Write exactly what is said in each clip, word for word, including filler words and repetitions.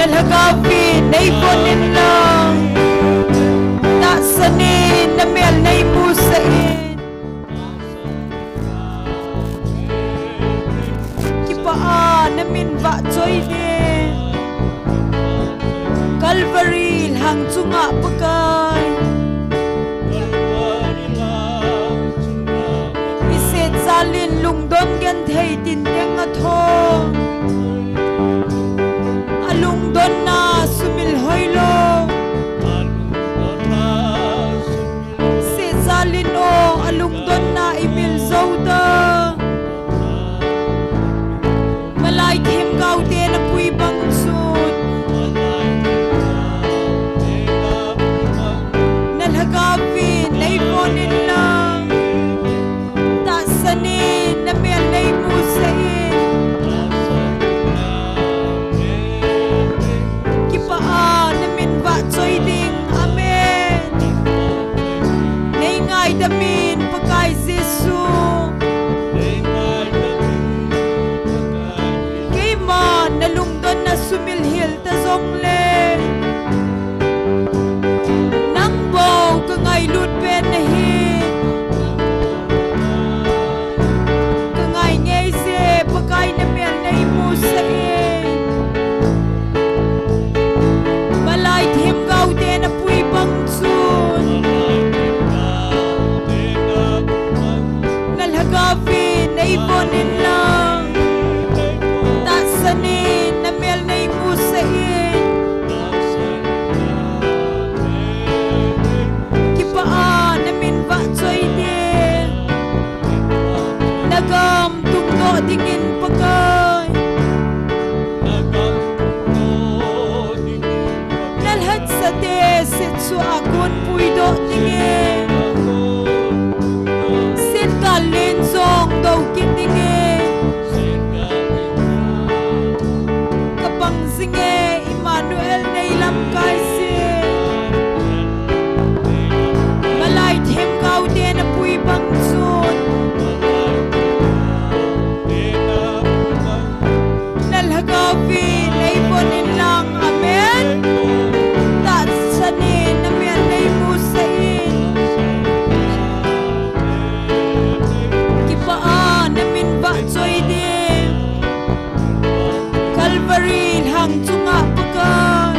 Lhagao vin neivon inlang, tahsan in namel neimusah in. Kipah a namin vahchoi ding, Calvary lhang chunga Pakai. Iset jal in lungdon genthei tinteng atho. Alungdonna sumil hoilou. Iset jal in o, alungdonna imil jou ta. Malai themgao te napui bang chun, nalhagao vin neivon inlang, tahsan in namel neimusah in. Kipah a namin vahchoi ding. Amen. Neingaidam in Pakai Jesu. Keiman nalungdonna sumil hel ta jongle, nang bou kangailut pen nahi. Kangai ngei jeh Pakai namel neimusah in. Malai themgao te napui bang chun, nalhagao vin neivon inlang, tahsan in namel neimusah in. Kipah a namin vahchoi ding, nagam tungdoh dingin Pakai. Nalhatsate setsuh a kon puidoh dingin, setgal len jong dou kit dingin. Kapang jinge Emmanuel neilamkai jeh. Malai themgao te napui bang chun, nalhagao vin neivon inlang. Amen. Tahsan in namel neimusah in. Kipah a namin vahchoi ding, Calvary lhang chunga Pakai.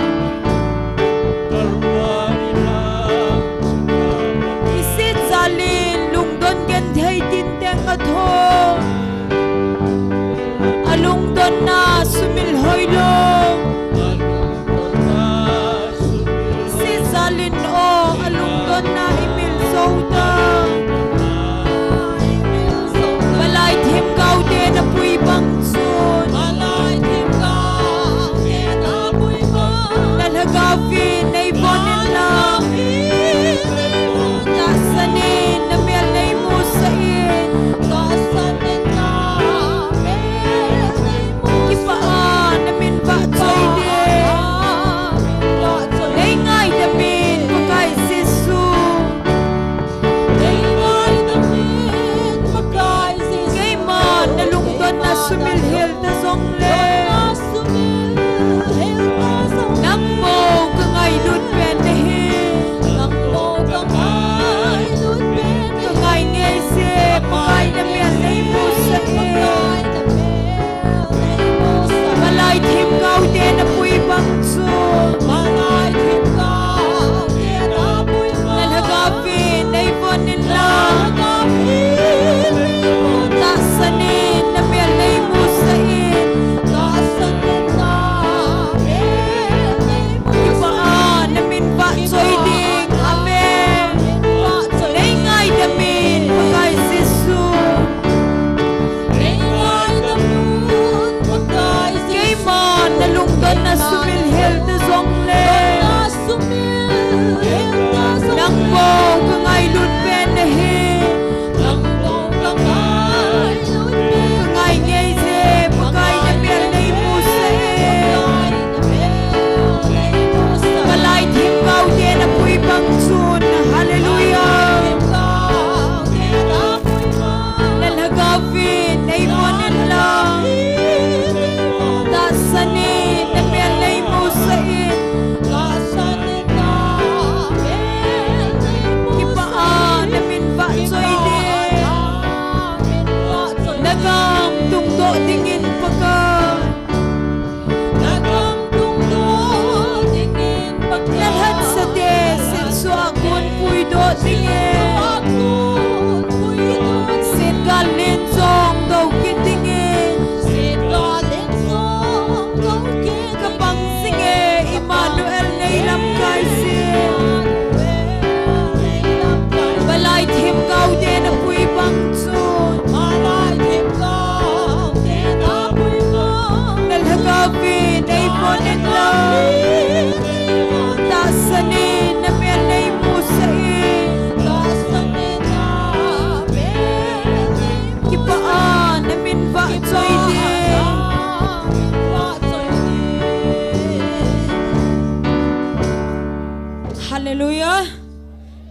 Hallelujah.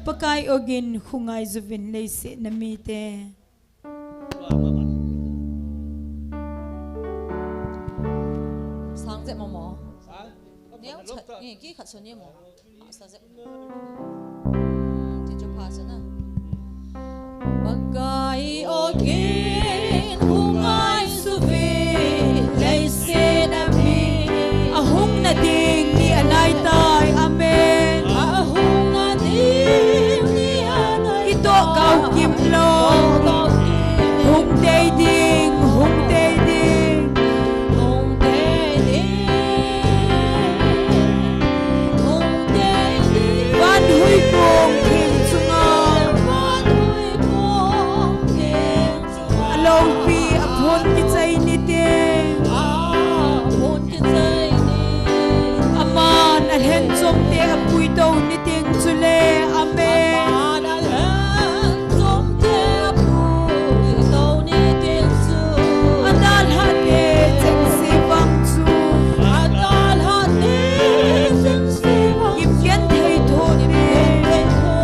Pakai ogin khongai juvin leiset a mite. Sang jep mo mo. Neo chat, ni ki khat so ni mo. Sa jep. Hmm, ti chu pha sa na. Pakai ogin khongai juvin leiset a mi. Ahung na ding ni anai tai. Amen. Ahung na ding ni anai. Ito kau kim lo. Hung tei ding, hung tei ding. Hung tei ding. Hung tei ding. Van huikong theng chunga. Van huikong theng chunga. Alopi aphon kichai ni teng. Aphon kichai ni. Aman alhen chomte apuito ni teng chule. Amen. Aman alhen chomte apuito ni teng chu. Adalhah te chengse vang chu. Adalhah te chengse vang chu. Gimgenthei tho ni. Gimgenthei tho.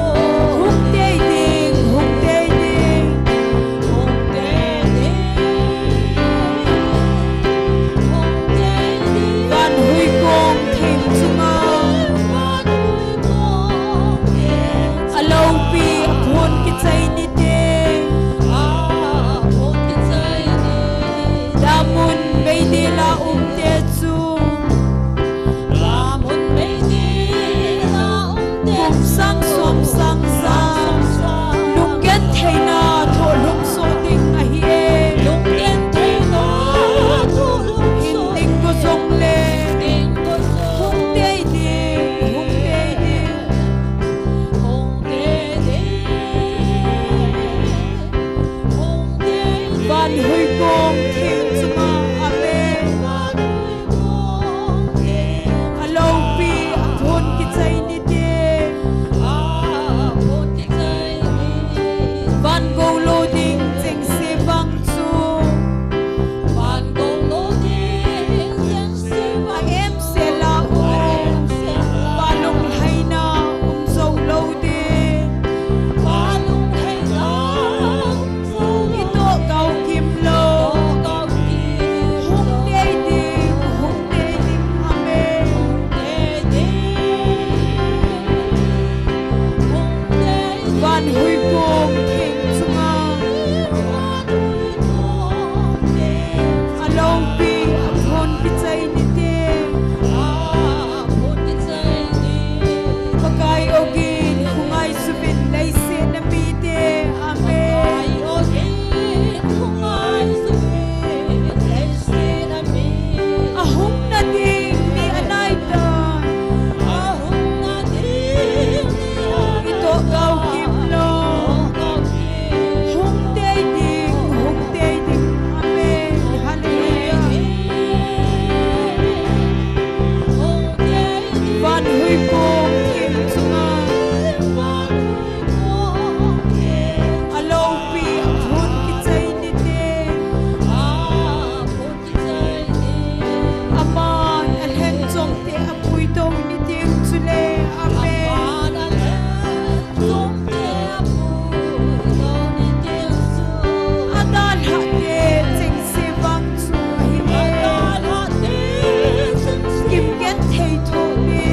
Hung tei ding, hung tei ding. Hung tei ding. Hung tei ding. Van huikong theng chunga. Van huikong theng chunga. Alopi aphon kichai ni teng. Aphon kichai ni. Damun meidil a umte chu. Kum sang som sang sa. Lunggentheina thoh lhung soh ding ahi e. Hin ding go jongle. Hung tei ding, hung tei ding. Van huikong theng chunga. Amen. Alopi aphon kichai ni teng. Van gou lo ding chengse vang chu. Van gou lo ding chengse vang chu. A em sel a um. Van lunglhaina um jou lo ding. Van lunglhaina um jou lo ding. Ito kau kim lo. Ito kau kim lo. Hung tei ding, hung tei ding. Amen. Hung tei ding. Hung tei ding. Van huikong theng chunga. Van huikong theng chunga. Alopi aphon kichai ni teng. Aphon kichai ni. Pakai ogin khongai juvin leiset a mite. Amen. Pakai ogin khongai juvin leiset a mi. Ahung na ding ni anai tai. Ahung na ding ni anai tai. Ito kau kim lo. Ito kau kim lo. Hung tei ding, hung tei ding. Amen. Hallelujah. Van huikong theng chunga. Alopi aphon kichai ni teng. Aman alhen chomte apuito ni teng chule. Amen. Adalhah te chengse vang chu ahi e. Gimgenthei tho ni.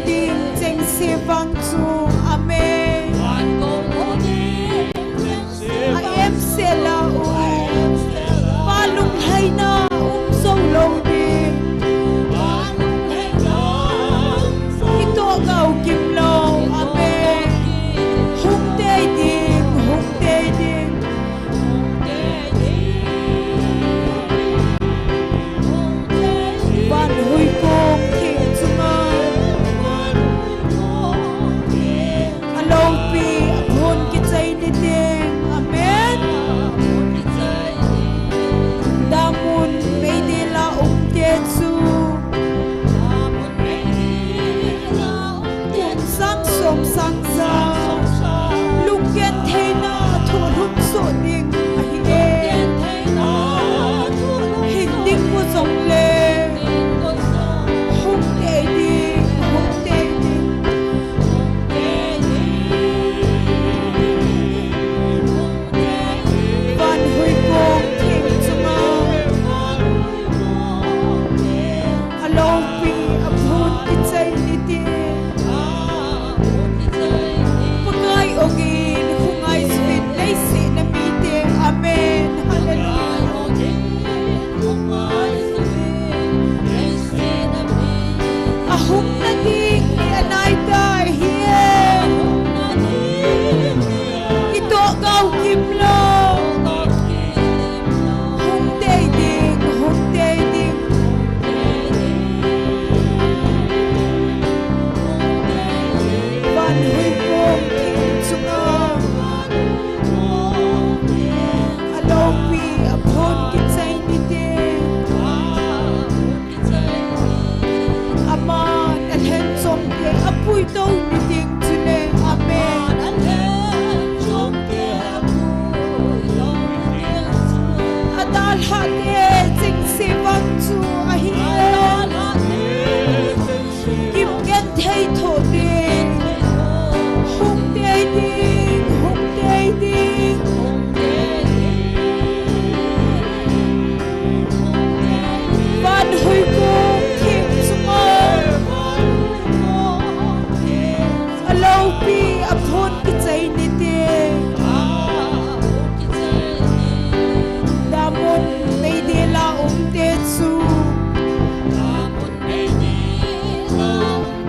ding chengse vang chu. Amen. A em sela u. Pa lunglhaina um jou lou ding. I tohgao kim lou. Amen. Hung tei ding, hung tei ding. Van huikong theng chunga a loupi a phon kichai ni teng. Amen. Damun meidil a umte chu kum sang som sang ja lunggentheina thohlhum soh ding ahi e. Hin ding u jongle hung tei ding, hung tei ding. Van huikong theng chunga a loupi a phon kichai ni teng. Pakai ogin hung ngaisuh in leiset a mite. Amen. Hallelujah. A hung na ding ni a nai tai hi e. I tohgao kim lou. Hung tei ding, hung tei ding. Van huikong theng chunga a loupi a phon kichai ni teng. Aman a lhenchomte a puitou ni ding chule. Amen. A dalhate chengse vang chu ahi e. Kim genthei thoh ding. Hung tei ding, hung tei ding. Van huikong theng chunga a loupi a phon kichai ni teng. Damun meidil a umte chu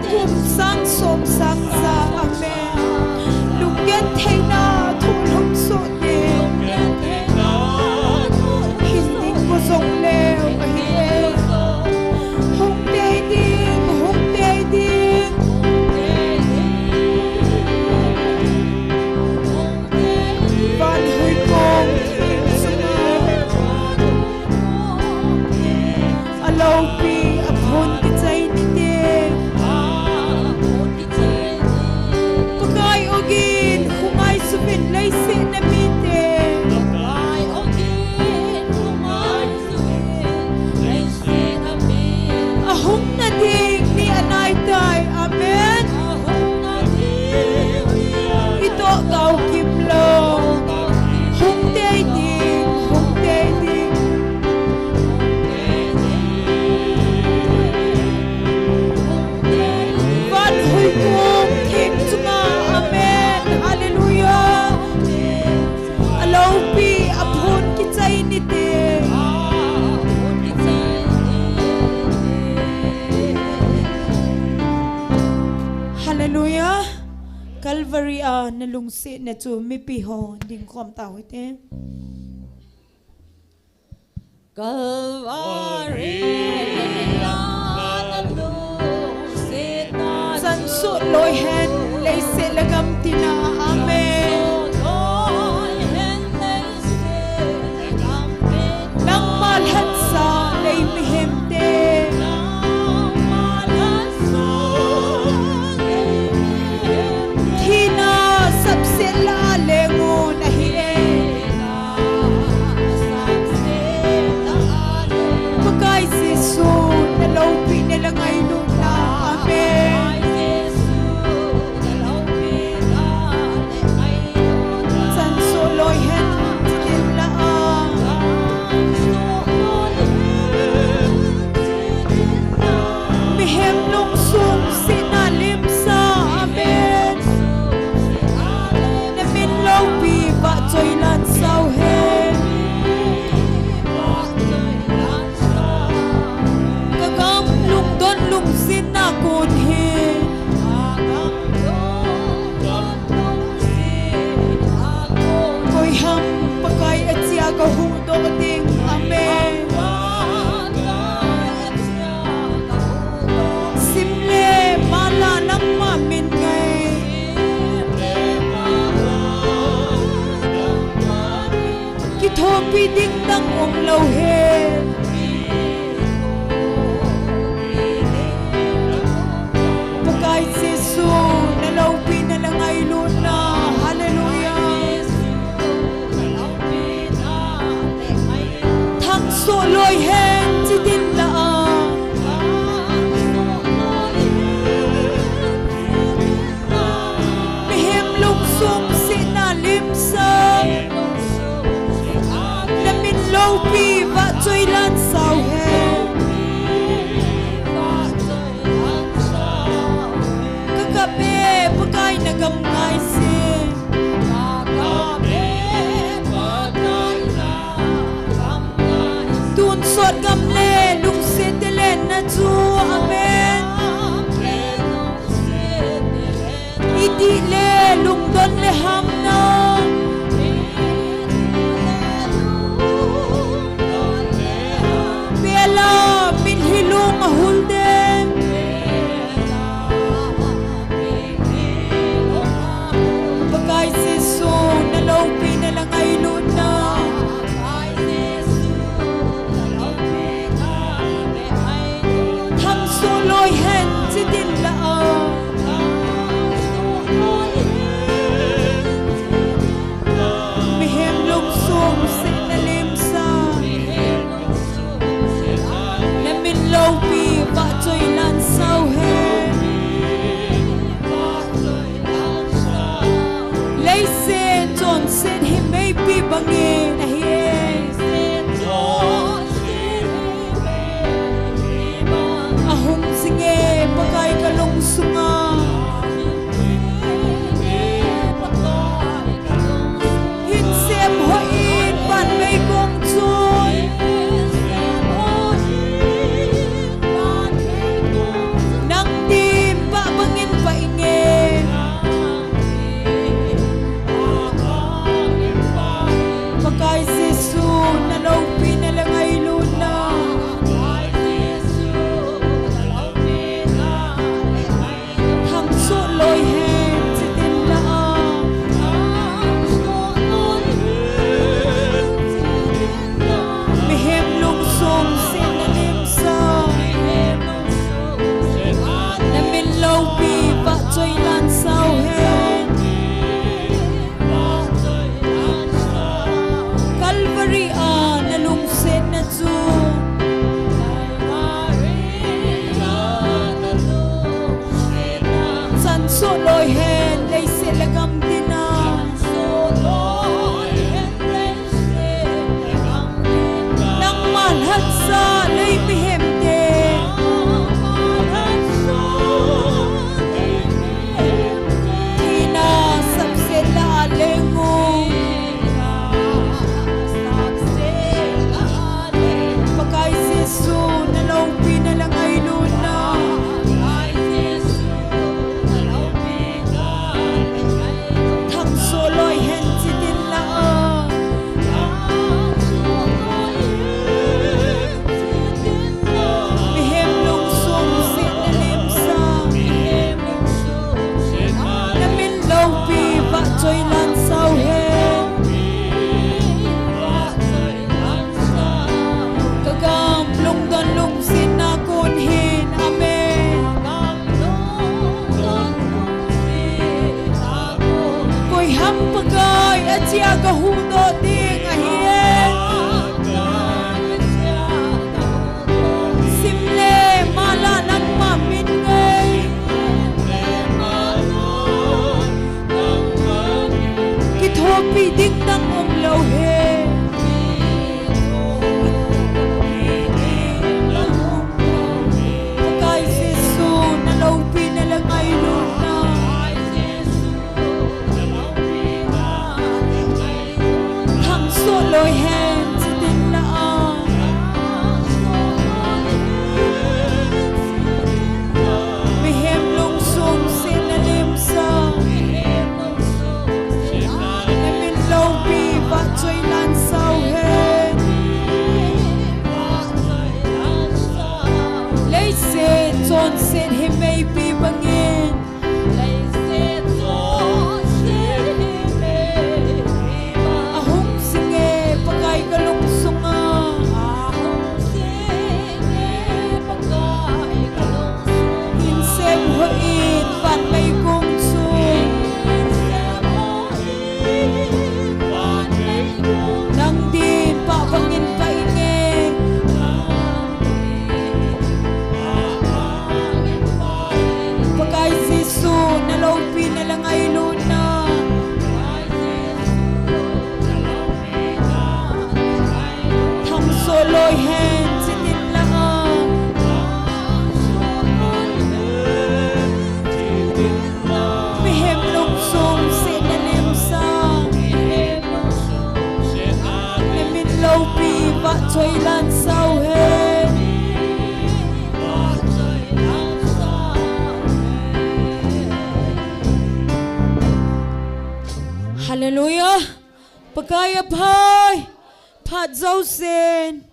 kum sang som sang ja. Amen. Lunggentheina thohlhum soh ding. Hin ding u jongle ahi e. Hung tei ding, hung tei ding. Van huikong theng chunga a loupi a phon kichai ni teng. Pakai ogin hung ngaisuh in leiset a mite. A hung na ding ni a nai tai. Amen. I tohgao kim lou. Hung tei ding, hung tei ding. Van huikong theng chunga. Amen. Hallelujah. A loupi a phon kichai ni teng. Hallelujah. Calvary a na lungsetna chu mipi ho dingkhom tau hite. Calvary a na lungsetna chu. Chan sut loi hen leiset le gam tina. Amen. Nangma lhatsah lei mihemte. Thina sapset la lengun ahi e. Pakai Jesu, na loupina le ngailutna. Amen. Ding dang um lou hen. Pakai Jesu, na loupina le ngailutna. Hallelujah. Thangsoh loi hen, chi din la a. Mihem lungsung sihna limsa. Na min loupi vahchoi lansau hen. Ka kap e, Pakai na gam ngai se. Tun sot gam le lungset te lenna chu, amen. Itih le lungdon le hamna. Pela mitlhi lung ahul den. Pakai Jesu, na loupina le ngailutna. Thangsoh loi hen, chi din la a. Mihem lungsung sihna limsa. Na min loupi vahchoi lansau hen. Leiset chonset hi meipi bangin ahi e. Ahung jing e Pakai ka lungsunga. Hin sem hoi in vanmei kong chun. Nang dim pah bangin pah inge. Pakai Jesu, na loupina le ngailutna. Thangsoh loi hen, chi din la a. Mihem lungsung sihna limsa. Na min loupi vahchoi lansau hen. Calvary a na lungsetna chu. Chansoh loi hen, leiset le gam tina. Nangma lhatsa lei mihem te. Thina sapset la a leng u. Pakai Jesu, na loupina le ngailutna. Thangsoh loi hen, chi din la a. Mihem lungsung sihna limsa. Na min loupi vahchoi lansau hen. Ka gam lungdon lungsetna kon hin. Amen. Koi ham Pakai achia ka huhdoh ding ahi e. Sim le mala nangma min ngai. Kithopi ding dang um lou he. Pakai Jesu, na loupina le ngailutna. Thangsoh loi hen, chi din la a. Mihem lungsung sihna limsa. Na min loupi vahchoi Choi lan sao hen. Hallelujah. Pakai aphai. Phat jousen.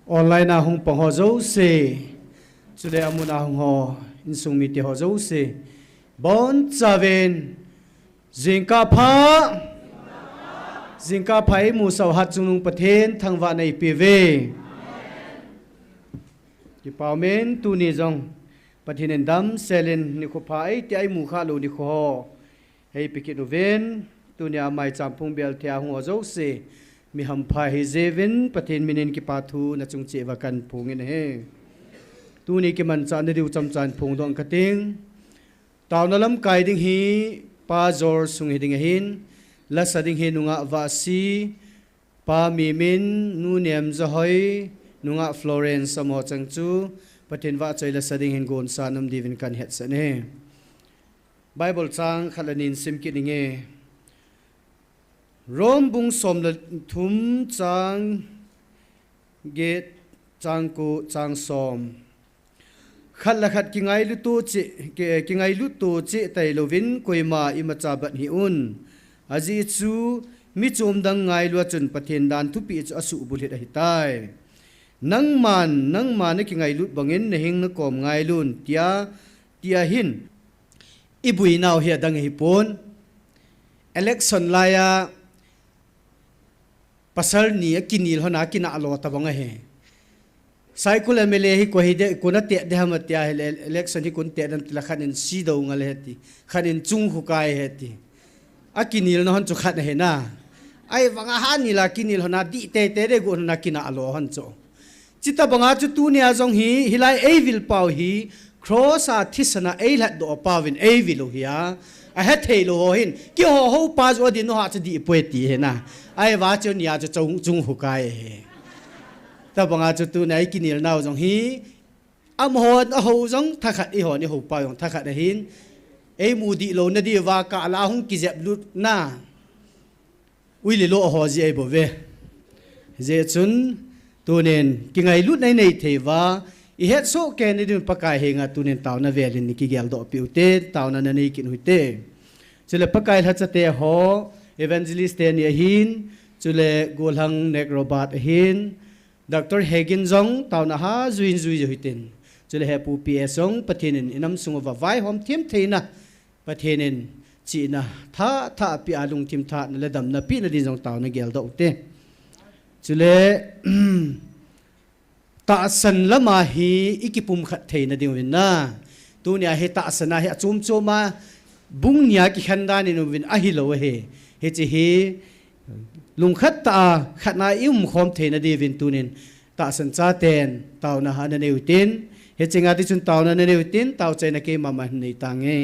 Online a hung pang ho jouse, chule amun a hung ho, insung mite ho jouse, bonchauvin, jingkah pha, jingkah pha eimusah u Hatchungnung Pathen thangvahna eipeuve. Kipah umin, tuni jong Pathen in damsel in nikho pha eiti a eimu khah lou nikho ho eipeh kit uvin, tunia maicham phung bel thei a hung ho jouse, mi hampha hijeuvin, Pathen minin kipa thu nachung cheh uva kahin phong in ahi. Tuni kimanchah nadiu chomcha in phongdoh kating. Taona lamkai ding hi Pa George hung hiding ahin, lasa ding hi nungah Vahsi, Pa Mimin, Nu Nemjahoi, nungah Florence, amaho cheng chu Pathen vahchoi lasa ding hin gonsa nom diuvin kahin hetsah e. Bible chang khat le ni sim kit inge. Rome bung som le thum chang get, chang ko, chang som. Khat le khat kingailut to cheh, ki, kingailut to cheh tailouvin koima imacha bat hih un. Ajeh chu, mi chom dang ngailu a chun Pathen dan thupeh chu asuhbulhit ahitai. Nangman, nangma nakingailut bangin nahing nakom ngailun, tia, tia hin. Iboinau hi adang ahipon. Election laiya, pasal ni akinel hon a kinah lo tabang ahi. Saikul M L A hi koi hidem, koi nateh dem ham atia ahile, election hi koi nateh dem tile khat in sidou ngal ahi ti, khat in chungkhu kai ahi ti. Akinelna hon chu khat ahi na. Ahivanga hanel a kinel hon a dih teitei ding got hon a kinah lo hon chu. Chuti banga chu tunia jong hi, hilai eivil pau hi, cross a thisan a eilhatdoh pau vin eivil u hi a. Ahethei lou ho hin, keiho houpa joh a din u ha chu dih poi ti ahi na. Ahivang chu nia chu chung, chungkhu kai ahi. Tabanga chu tunia eikinelnau jong hi, amahon ahou jong thakhat, eihon ihoupa jong thakhat ahin. Eimu dih louna diuva kah la hung kijep lutna. Ui le lo ho ji ahi bouve. Hijeh chun tunin kingailutna inei thei uva, ihetsoh kei na ding Pakai henga tunin taona velin nei kigeldoh peh ute, taona nanei kit u hite. Chule Pakai lhachate ho, evangelist teni ahin, chule Golhang Nek Robert ahin, Doctor Hagin jong taona ha jui jui jui hitin. Chule Hepu P S jong Pathen in inam sung uva vaihom thim theina, Pathen in chihna thah thah apeh a lungthim thahna le damna pehna din jong taona geldoh ute. Chule, tahsan lama hi ikipumkhat theina diuvin na. Tunia hi tahsan a hi achom chom a bung nia kikhen dan in uvin ahilou ahi. Hiche hi lungkhat tah a khat na iumkhom theina diuvin tunin tahsan chaten taona ha nanei utin. Hiche nga tichun taona nanei utin, taochaina keima ma hin nei tange.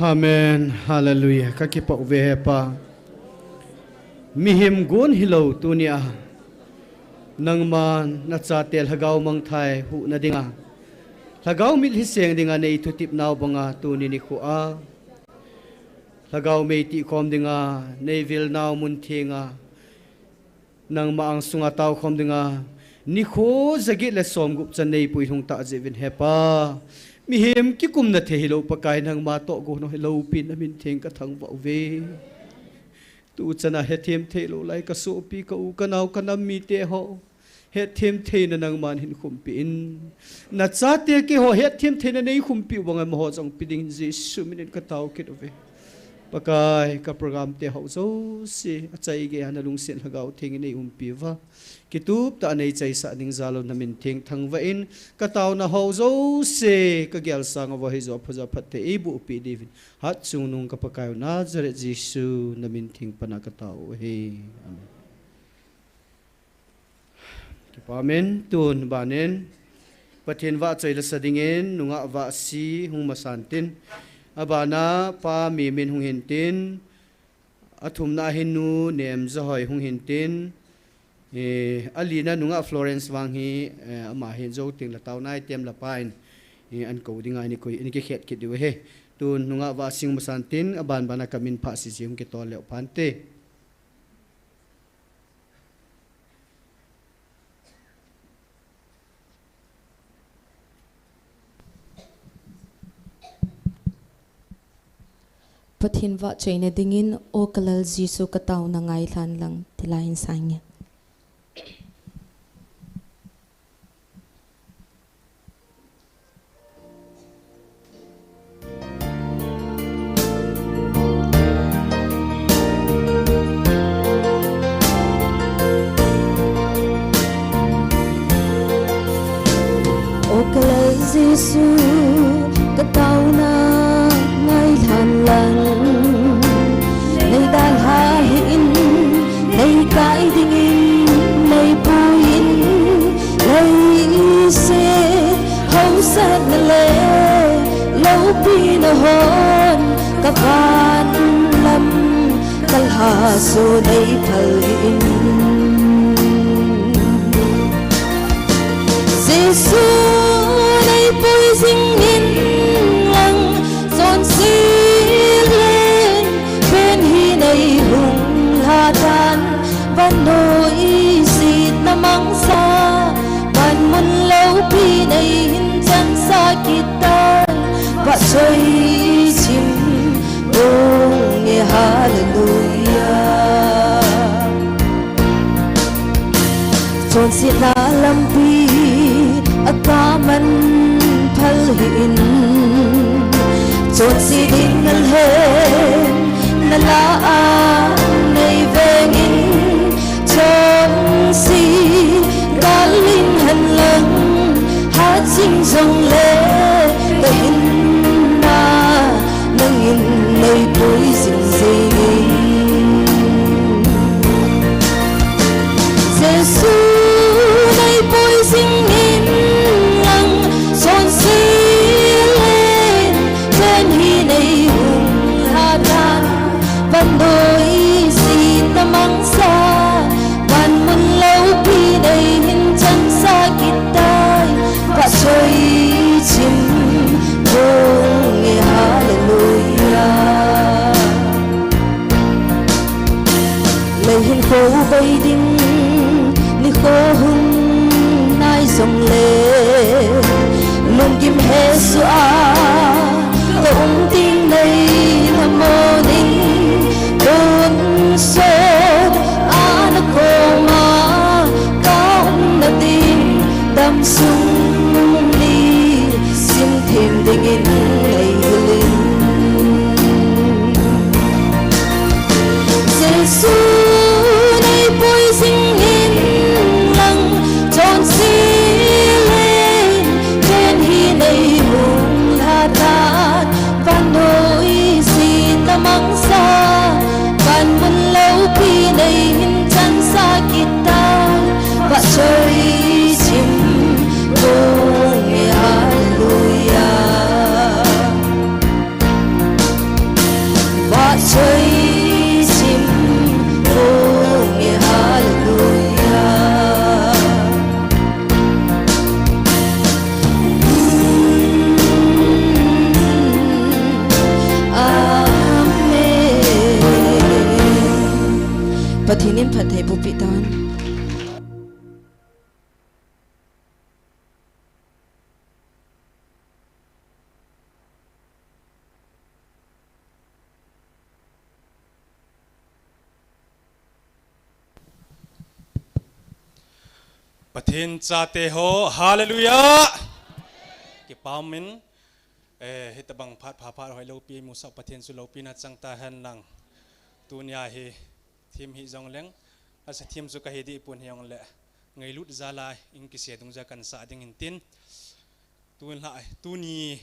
Amen. Hallelujah. Ka kipah uve he Pa. Mihem gon hilou tunia nangma nachate lhagao mangthai huhna dinga, lhagao mitlhi seng dinga nei thutep nau banga tuni nikhoa lhagao mei tihkhom dinga nei vil nau mun thenga nangma angsunga taokhom dinga nikho jaget le somgup chan nei puilhung tah jeh uvin he Pa. Mihem kikumna thei hilou Pakai, nangma toh gon ho hilou pin na min theng ka thangvah uve. Tuchana hethem theilou lai ka sopi, ka u, ka nao, ka nam mite ho hethem theina nangman hin khumpi in. Nachate keiho hethem theina nei khumpi u banga amaho jong pe dingin Jesu minin ka tao kit uve. Pakai, ka program te ho jouse achaigei a na lungset lhagao theng in nei umpi uva, kitup tah a nei chaisah ding jal un na min theng thangvah in, ka taona ho jouse ka gel sanga vahe jo phajo phatthei eiboh peh diuvin, hatchungnung ka Pakai u Nazareth Jesu na min theng pana ka tao u ahi. Amen. Kipa umin, tun banin Pathen vahchoi lasa dingin nungah Vahsi hung masan tin, abana Pa Mimin hung hin tin, athumna hin Nu Nemjahoi hung hin tin, eh, alina nungah Florence vang hi, eh, ama hin jou teng la taona item la pa in, eh, an kou dinga ini koi, ini kikhet kit diu ahi. Tun nungah Vahsi hung masan tin, aban bana ka min phah sisi hung kitol leu phante. Pathen vahchoina dingin, O ka Lal Jesu, ka taona ngailhan lang, ti la in sang e. O ka Lal Jesu, ka taona ngailhan lang, nei dalha hih in, nei kai dingin, nei pui in, leiset hausatna le loupina hon ka van lam ka lhaso nei phal hih in. Jesu Siding nalhen, nala a nei vengin, chonse gal ling hen lang, hatching jongle, kahinna nangin nei pui jing jingin. Jesu nei pui jingin lang, chonse len len hi nei hung lha tan, vannoi sita mangsa, van mun loupi nei hin chansa kit tai, vahchoi chim hung e, hallelujah. Lei hinkho bei ding nikho hung nai jongle, lunggim hesoh a ka um ding nei lhamon in, tonsot a na koma ka umna ding, damsung nisim them dingin nei hilin. Jesu nei pui jingin lang, chonse len len hi nei hung lha tan, vannoi sita mangsa, van mun loupi nei hin chansa kit tan, vahchoi chim hung e, hallelujah. Vahchoi chim hung e, hallelujah. Amen. Pathen in phatthei boh peh tan. Pathen chate ho, hallelujah. Kipah umin, eh, hitabang phat pha phat hoiloupi musah Pathen chu loupina chang tahen lang. Tunia hi thim hi jongleng, asa thim chu kahi deh pon hijongle, ngailut jal a in kise dungjui a kahin sah ding in tin. Tun la, tuni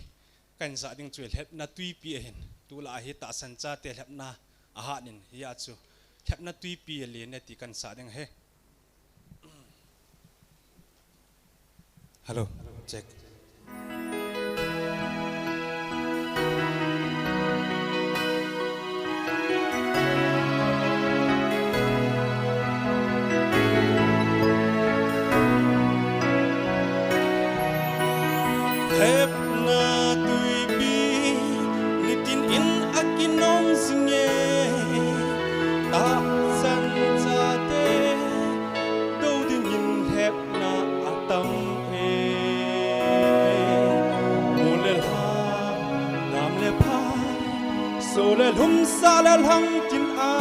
kahin sah ding chu lhepna twipi ahin. Tulai hi tahsan chate lhepna ahat in, hia chu lhepna twipi alen e ti kahin sah ding ahi. Hello, check. Lhepna twipi nitin in akinong jing e, tahsan chate do dingin lhepna atam e. Mol le lhang, nam le phai, so le lhum, sah le lhang tin a,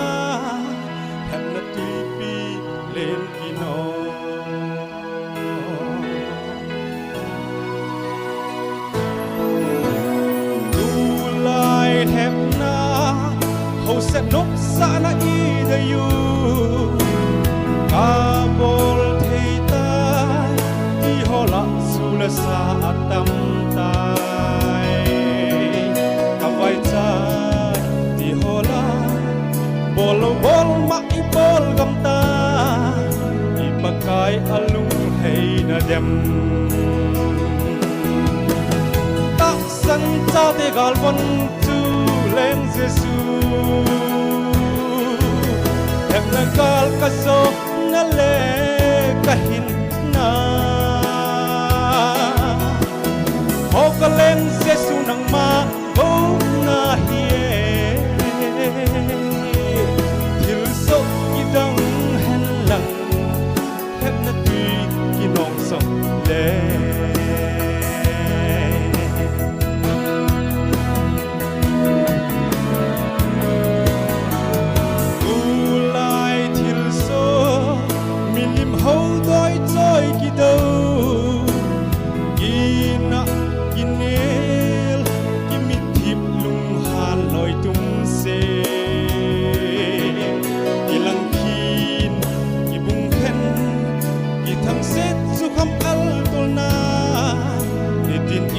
lhepna twipi len kinong. Tulai lhepna, houset nopsahna i dei u, kabol thei tai, ti ho la su le sa atam tai. Kavaichat ti ho la, bol lou bol mah i bol gam ta, i Pakai alung hei na dem. Tahsan chate galvon chu Leng Jesu, lhepna gal ka jona le ka hinna. O ka Leng Jesu, nangma kona hi e, thilsoh kidang hen lang, lhepna twi kinong song le. Tulai thilsoh, milim ho doi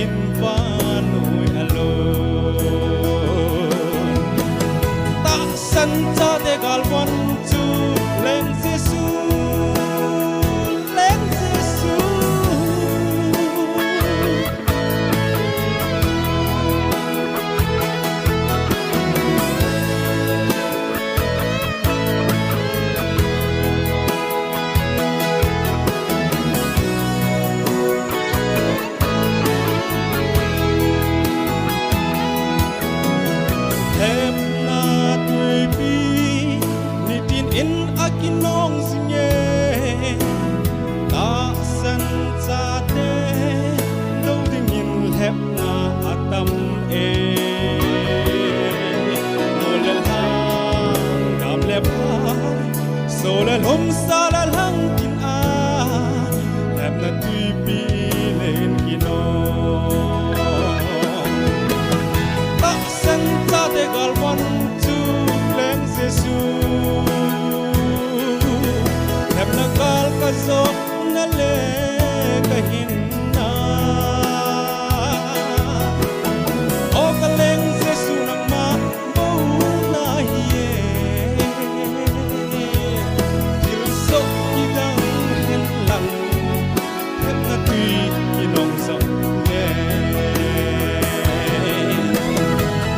in vannoi alou. Tahsan chate galvan chu leng Jesu, leng Jesu. Hepna tuipi nitin in akinong jinge, tahsan chate do dingin hepna atam e. Mol le lhang, gam le phai, so le lhom, sa le lhang tin a, hepna tuipi leng kinong. Tahsan chate galvan chu leng Jesu, hepna gal kajotna le kahinna. O kaleng Jesu, nangma bou nahi e. Thilsoh kidang hen lang, hepna tui kinong jongle,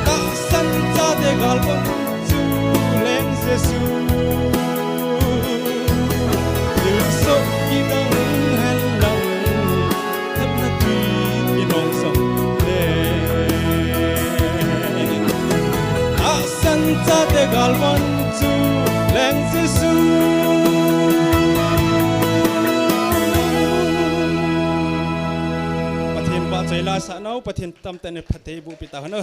tahsan chate galvan chu leng Jesu, thilsoh kidang hen lang, hepna tui kinong jongle, tahsan chate galvan chu leng Jesu. Pathen vahchoi la sah nau, Pathen tamtah in phatthei boh peh tahen.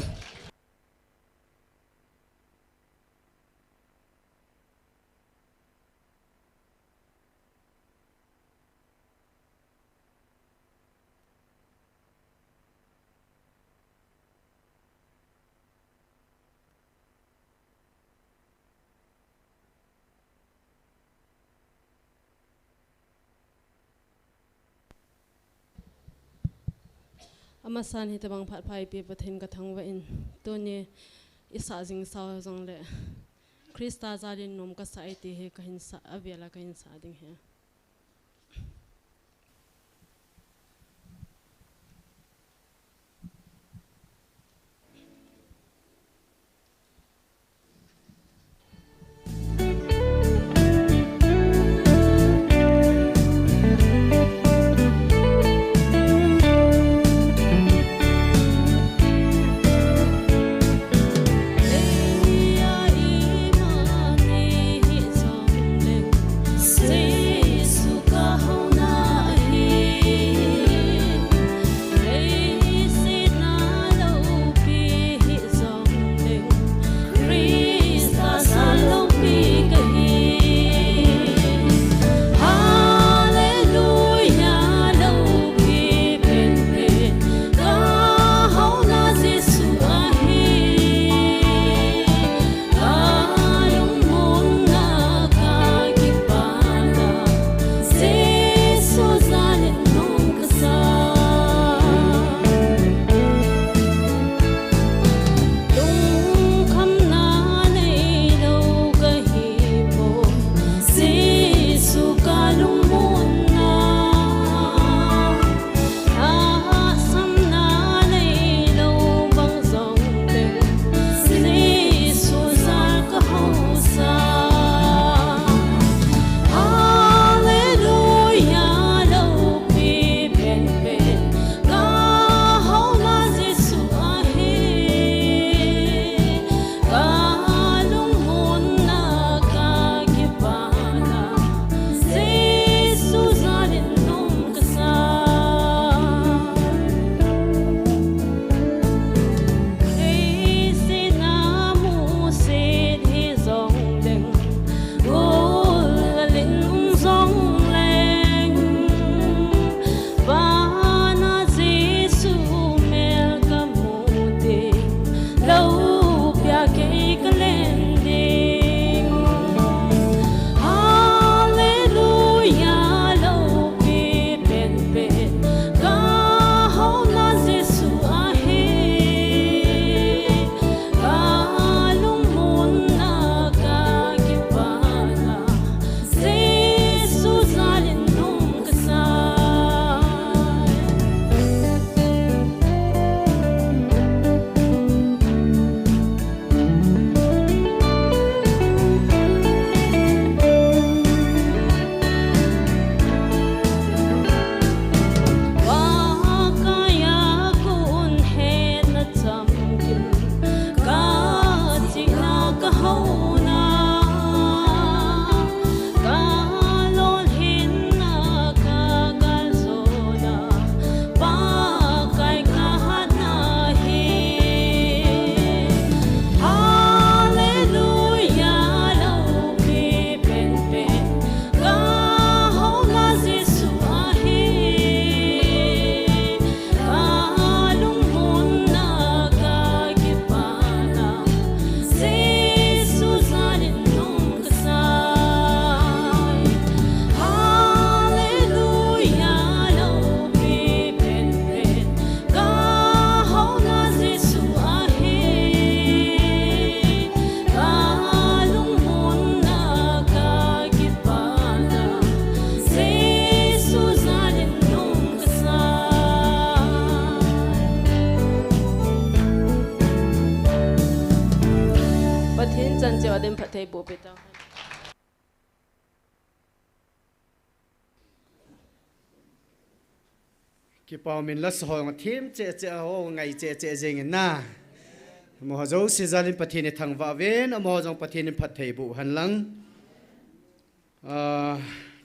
Amasan hitobang phat pha eipe Pathen kathangvah in, tuni isah jing sao jongle, Christa jalin nom kasah e ti hi kahin sah, avela kahin sah ding ahi. Adin phatthei boh peh tauhen. Kipa umin, lasa ho jong them cheh cheh, ho ngai cheh cheh jingin na. Amaho jouse jalin Pathen ithangvah uvin, amaho jong Pathen in phatthei boh hen lang. Ah,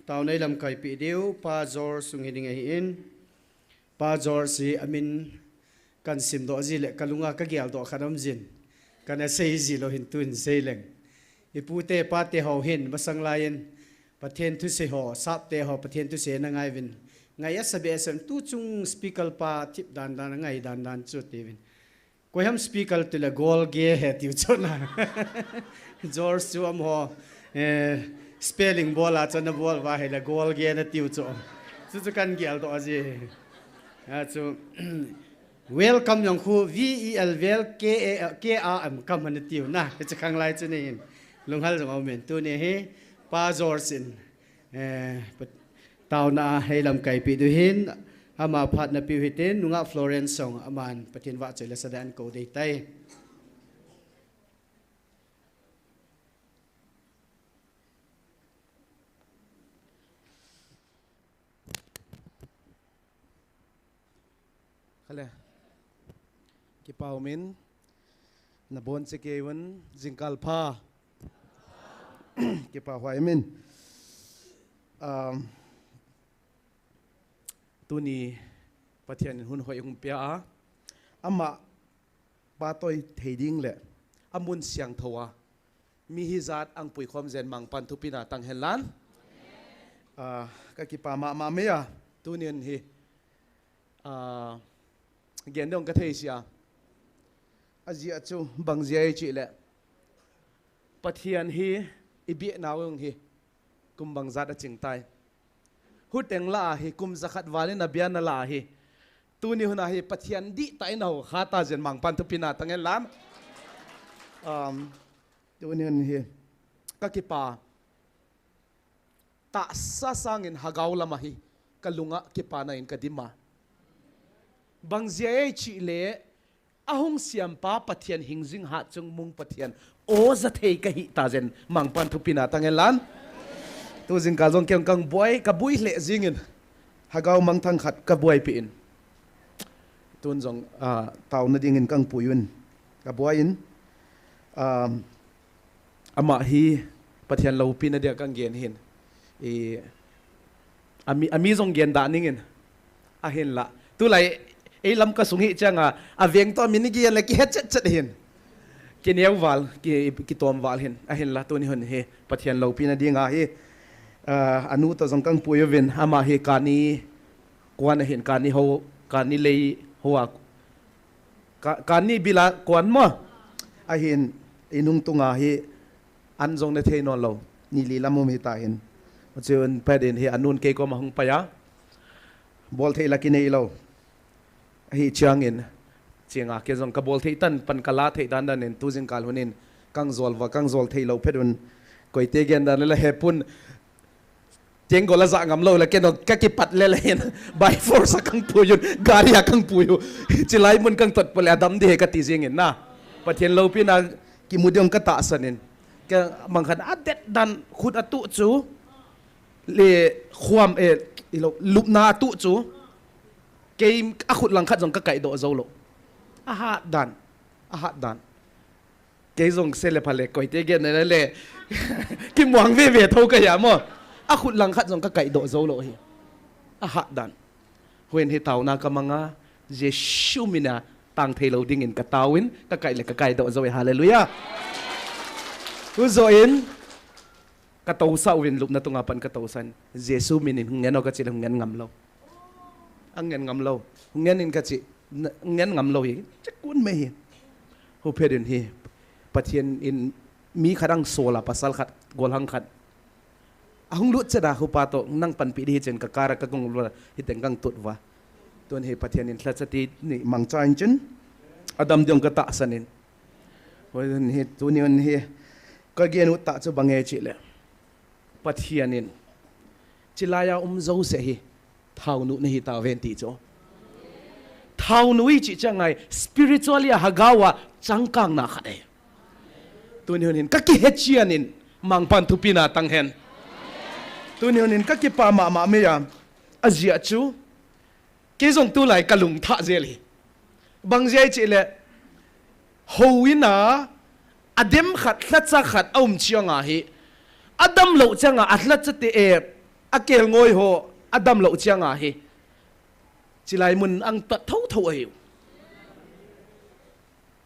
taona ilamkai peh diu, Pa George sung hiding ahin. Pa George hi amin kahin simdoh ji le, kalunga kageldoh khat aum jin. Kana sei ji lou hin tun sei leng. Ipute, ipate ho hin, masang laiyin, Pathen thusei ho, sapte ho, Pathen thusei na ngai uvin. Ngai asa behseh in, tuchung speaker pa thip dandan, ngai dandan chu tiuvin. Koiham speaker tile golge he tiu chu na. George chu amaho, eh, spelling bol a chu ana bol uva hile golge na tiu chu. Chu chu kahin geldoh ji. A chu, welcome jong khu, V E L, vel, K A, K A M, come ana tiu na. Hiche khanglai chu nei in. Lunghel jong aumin. Tuni hi, Pa George in, eh, pa-, taona a ilamkai peh diu hin, ama phatna piu hitin, nungah Florence jong aman Pathen vahchoi le sadan kou dei tai. Khale. Kipa umin, nabon cheh kei uvin, jingkah pha. Kipa huai umin. Um, tuni Pathen in hun hoi hung pia a, ama phatoi thei ding le, amun siangthou a, mi hijat ahung puikhom jeng mangpan thupina tang hen lang. Ah, kakipa mama mei a, tunin hi, ah, gen dong kathei sia. Ajeh chu bang jeh ham itile, Pathen hi ibiah nau jong hi kum bang jat aching tai. Huteng lah a hi kum jakhat val in abia nalai hi. Tuni hun a hi Pathen dihtah in ahou kha ta jeng mangpan thupina tang hen lang. Um, tuni hun hi kakipa tahsa sangin lhagao lam a hi kalunga kipana in kadim a. Bang jeh ham itile, ahung siampa Pathen hingjing hatchungnung Pathen o ja thei kahi ta jeng mangpan thupina tang hen lang. Tu jingkah jong kei kahung boi, kaboi lheh jingin. Lhagao mangthang khat kaboi peh in. Tun jong, ah, taona dingin kahung pui un. Kaboi in. Um, Ama hi Pathen loupina dia kahin gen hin. I, ami, ami jong gen da ning in. Ahinla. Tulai, ei Lamka sung hi chang a, aveng toh min gen le kihet chet chet hin. Kineo val, ki, kitom val hin. Ahinla, tuni hun hi Pathen loupina ding ahi. Ah, anu toh jong kahin pui uvin, ama hi kani kuan ahin, kani ho, kani lei hoa. Ka, kani bila kuan mo. Ahin, inung tunga hi an jong ne thei nom lou. Ni li lam um hita hin. Chun pet in hi anun kei koma hung pai a. Bol thei la kinei lou. Ahi changin. Chinga kei jong kabol thei tan pan kala thei dan dan in tu jingkah hun in. Kahung jol uva, kahung jol thei lou pet un. Koite gen dan le hepun. Tengol a ja ngam lou le, kei jong kakipat le le hin. By force a kahung pui un, gari a kahung pui u. Chilai mun kahung tot poi le, adam ding ahi kati jingin na. Pathen loupina kimu ding katahsan in. Kei mang khat a det dan khut a tuh chu. Le khuam e, ilo, lupna a tuh chu. Kei a khut lang khat jong kakai doh jou lou. Ahat dan. Ahat dan. Kei jong se le pha le, koite gen le le. Kimuang veve tho kahi a mo. A khut lang khat jong kakai doh jou lou hi. Ahat dan. Huin hi taona kamang a, Jesu min a tang thei lou dingin katao in, kakai le kakai doh jou e, hallelujah. Hu jo in, katousah uvin lupna tunga pan katousan. Jesu min in hung ngen o kachi le hung ngen ngam lou. Ahung ngen ngam lou. Hung ngen in kachi, na, hung ngen ngam lou hi. Chekun me hi. Hu phet in hi. Pathen in mi khat ahung sol a pasal khat, golhang khat. Ahung lut chet a hupa toh, nang panpi ding hi chun ka car a kahung lut a, hiteng kahung tut uva. Tun hi Pathen in lhacha ti ni mangcha in chun. Adam ding katahsan in. Hoi hi, tuni hun hi. Kagen u tah chu bang e chi le. Pathen in, chilai a um jouse hi, thaonu nahi tauve ti chu. Thaonu i chi chang ngai, spiritually a lhagao a changkang na khat e. Tuni hun hin kakihechian in, Mangpan thupina tang hen. Tuni hun hin kakipa mama mei a, ajeh chu, kei jong tulai kalung thah jel hi. Bang jeh chele, houin a, adem khat, lhacha khat aum chiang ahi. Adamlou chiang a, alhacha te e, akelngoi ho, adamlou chiang ahi. Chilai mun ang tat thotho ahiu.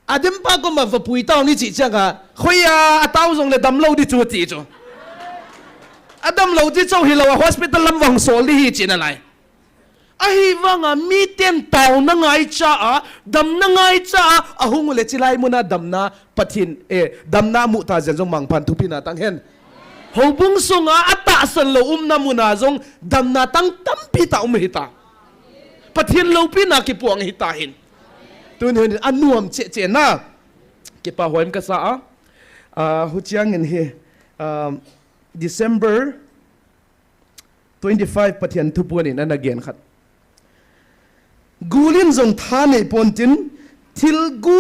Adem pa koma vapui tao ni chi chiang a, khoia atao jongle damlou di chu ti chu. Adamlou di chu hilou a hospital lam vang sol di hi chi nalai. Ahivanga miten taona ngaicha a, damna ngaicha a, ahung ule chilai muna damna Pathen, eh, damna muta jeng jong Mangpan thupina tang hen. Houbung sunga atahsan lou umna muna jong damna tang tampi ta um hita. Pathen loupina kipuang hita hin. Tuni hin anuam cheh cheh na. Kipa hoim kasa a. Ah, huchiang in hi, ah, December twenty-five Pathen thupuan in ana gen khat. Gul in jong tha nei pontin, thil gu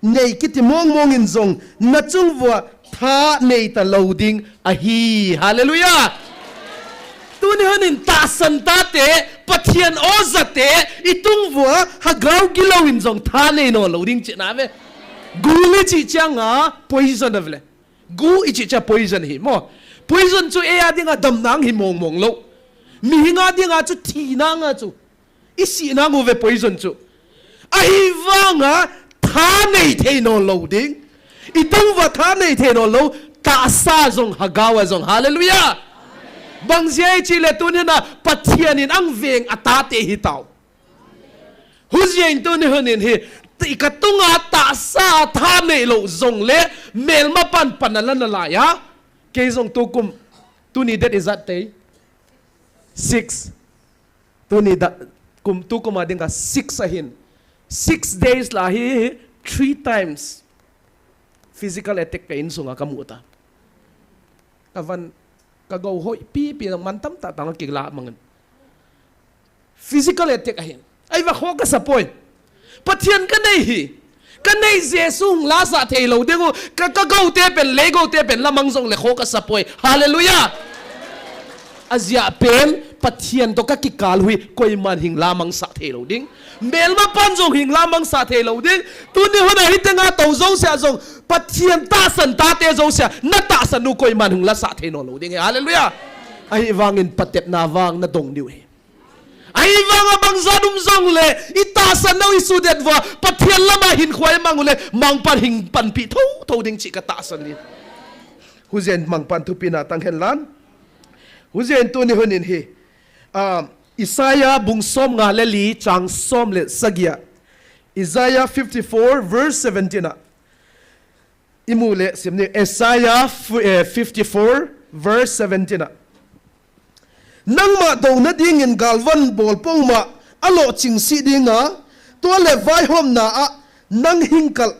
nei kiti mong mong in jong nachung uva tha nei talou ding ahi. Hallelujah. Tuni hun in tahsan tate, Pathen o jate, itung uva hagao gilou in jong tha nei nolou ding china ve. Gul ichi chiang a poison avele. Gu ichi cha poison hi mo. Poison chu eia dinga damna hi mong mong lou. Mihinga dinga chu thina nga chu. Isihna ngu ve poison chu. Ahivanga tha nei thei nolou ding. Itung uva tha nei thei nolou. Tahsa jong hagao a jong. Hallelujah. Bang jeh chele tuni na Pathen in ang veng atate hitao. Hujeng tuni hun in hi, ti katunga tahsa tha neilou jongle, melmapan pan ala nalai a. Kei jong tukum, tuni date ijat tei. Six. Tuni da, kum, tukum a dinga six ahin. Six days la hi, three times. Physical attack ka insunga kamu ta. Kavan, kagou hoi, pi, pi, man tam ta, tang kila mangin. Physical attack ahin. Ai va kho kasa poi. Pathen kanei hi. Kanei Jesu hung lasah thei lou ding u. Ka, kagou te pen, leigou te pen, lamang jongle kho kasa poi. Hallelujah. Ajeh pen, Pathen to kakikal u hi, koiman hing lamang sah thei lou ding. Melmapan jong hing lamang sah thei lou ding. Tuni hun a hitenga tou jousea jong, Pathen tahsan tate jousea, natahsan u koiman hung lasah thei nolou ding. Hallelujah. Ahivangin patepna vang nadong diu hi. Ahivanga bangjan um jongle, itahsan nau isudet uva, Pathen lama hinkho imang ule, Mangpan hing panpi thotho ding chi katahsan in. Hujeng Mangpan thupina tang hen lan. Hujeng tuni hun in hi. Ah, Isaiah bung som nga le li, chang som le sagi a. Isaiah fifty-four verse seventeen a. Imu le sim ni Isaiah f-, eh, fifty-four verse seventeen a. Nangma douna dingin galvan bol puma alo chingsi dinga, tua le vaihomna a nang hingkal.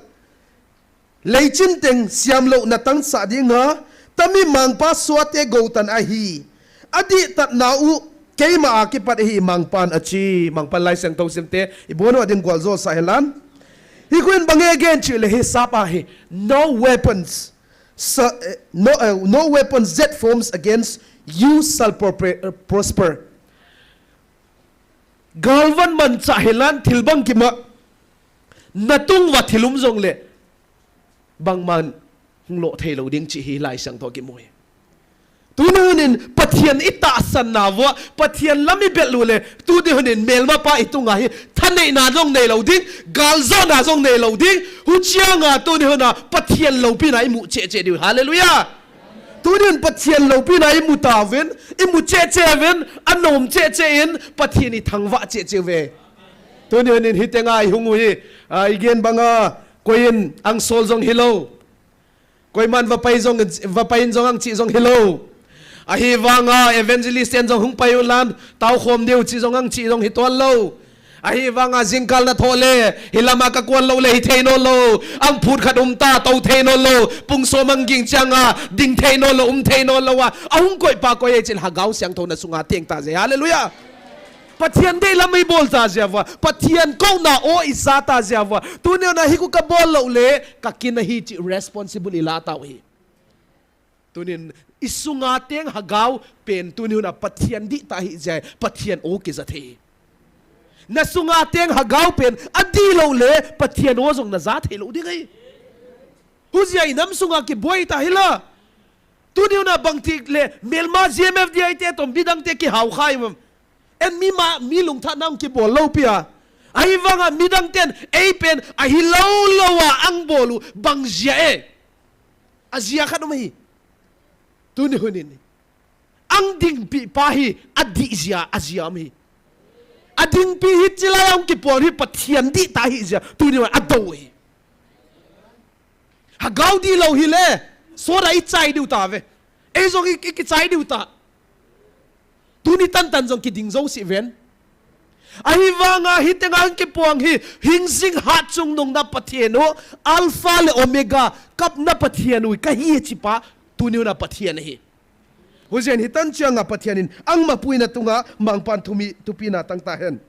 Leichin teng siamlou na tangsa dinga, tami Mangpa suate goutan ahi. Adihtatna u, keima a kipat ahi Mangpan achi, Mangpan Laisiangthou simte, ibonu ading gualjo sa helan. Hikun bang again chi le hi sapa hi, no weapons, sa-, eh, no, eh, no weapons that forms against you shall propre-, eh, prosper. Galvan mancha helan thil bang kima, natung uva thil um jongle, bangman hung lo thei lou ding chi hi Laisiangthou kimu hi. Tuni hun in Pathen itahsan na uva, Pathen lam ibel u le, tuni hun in melmapa itunga hi, thaneina jong nei lou ding, galjona jong nei lou ding, huchianga tuni hun a Pathen loupina imu cheh cheh diu. Hallelujah. Tuni hun Pathen loupina imu tauvin, imu cheh cheh uvin, anom cheh cheh in, Pathen ithangvah cheh cheh uve. Tuni hun in hitenga ihung u hi, a, igen banga, koiin angsol jong hilou. Koiman vapai jong, vapaiin jong angchi jong hilou. Ahivanga evangelist in jong hung pai unlan, taokhom diu chi jong angchi jong hitollou. Ahivanga jingkal natho le, hilama kakuan lou le, hithei nonlou. Angphut khat umta, tou thei nonlou. Pung som angging chianga, ding thei nonlou, um thei nonlou a. Ahung koipa koi e chil Lhagao Siangthou nasunga tengta je. Hallelujah. Pathen dei lam ibol ta jeh uva, Pathen kouna o ija ta jeh uva, tuni huna hi khu kabol lou le, kakin ahi ti responsible ila tau hi. Tunin isunga teng hagao pen tuni huna Pathen dih ta hi jeh, Pathen o kija thei. Nasunga teng hagao pen adih lou le, Pathen o jong naja thei lou ding ahi. Hujeh a inam sunga kiboi ta hi la. Tuni huna bangti le, melma G M F D I te toh midang te kihao kha i mam. En mi ma, mi lungtha nang kibol lou pia. Ahivanga midang ten, ei pen, ahi lou lou a ang bol u, bang jeh a e. Ajeh khat um ahi. Tuni hunin. Ang dingpi pa hi, adih jeh a, ajeh um ahi. Adingpi hi chilai ang kipol hi, Pathen dih ta hi jeh a, tuni hun adou ahi. Hagao dih lou hi le, sora ichai diu ta ve. Ei jong i, i kichai diu ta. Tuni tantan jong kiding jou si ven. Ahivanga hitenga ang kipuang hi, hingjing hatchungnung na Pathen u, Alpha le Omega, kapna Pathen u, kahi chi pa, tuni huna Pathen ahi. Hujeh in hitan chianga Pathen in, ang mapuina tunga, mangpan thumi, thupina tang ta hen.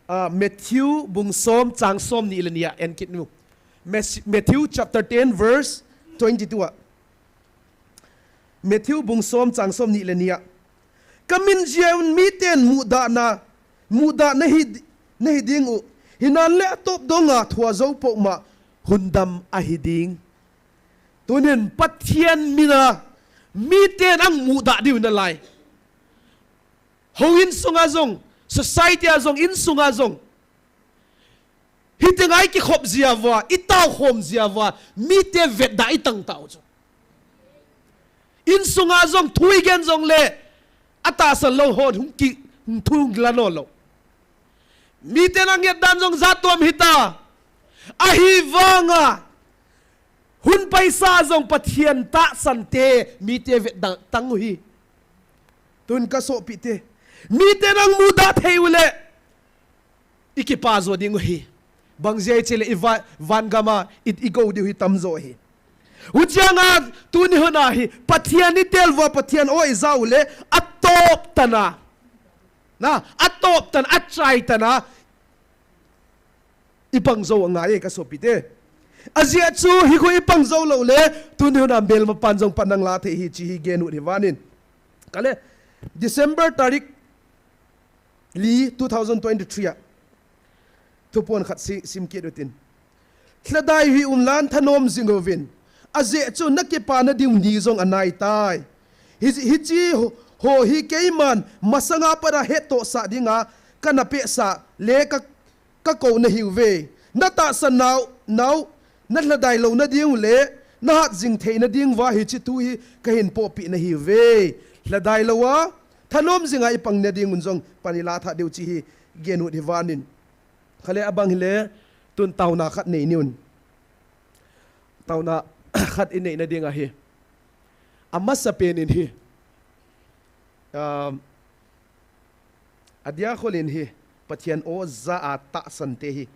Ah, Matthew bung som, chang som ni le ni a, en kit nu. Mas-, Matthew chapter ten, verse twenty-two a. Matthew bung som chang som ni le ni a. Kamin jeh un miten mudah na, mudah na hi, na hi ding u. Hinan le atop donga thua jou poh ma hundam ahi ding. Tunin Pathen mina miten ang mudah diu nalai. Houin sunga jong, society a jong, in sunga jong. Hitenga ikikhop jeh uva, itao khom jeh uva, mite vetda itang tau chu. In sunga jong, thu igen jong le, atahsan lou hon hung ki, hung thu hung la no lou. Miten anget dan jong jat tom hita. Ahivanga, hun paisa jong Pathen tahsan te, mite vetda tang u hi. Tun ka sopi te. Miten ang mudah thei u le. Ikipa jo ding u hi. Bang jeh a chi le i va-, van gam a i, i go diu hi tam jo hi. Huchianga tuni huna hi. Pathen itel uva Pathen o ija u le. Atop tana. Na, atop tana, achai tana. Ipang jo angai e ka sopi te. Ajeh chu hi khu ipang jou lou le, tuni huna melma pan jong pan nang la thei hi chi hi gen u hi vanin. Kale, December tarik li two thousand twenty-three a. Thupon khat si, sim kit utin. Lhadai hi umlan thanom jing uvin. Ajeh chu na kipana diu ni jong anai tai. Hi, hichi ho, ho hi keiman masanga pat a hettohsah dinga kana pehsah le ka, ka kou nahiuve. Na tahsan nau, nau, na lhadai lou na diu le, na hat jing thei na diu va hichi thu hi kahin pohpeh nahiuve. Lhadai lou a, thanom jinga ipang na diu jong pan ila tha diu chi hi gen u hi vanin. Kale abang hile, tun tauna khat nei niun. Tauna khat i neina ding ahi. Amasa pen in hi. Um, adia khol in hi. Pathen o ja a tahsan te hi.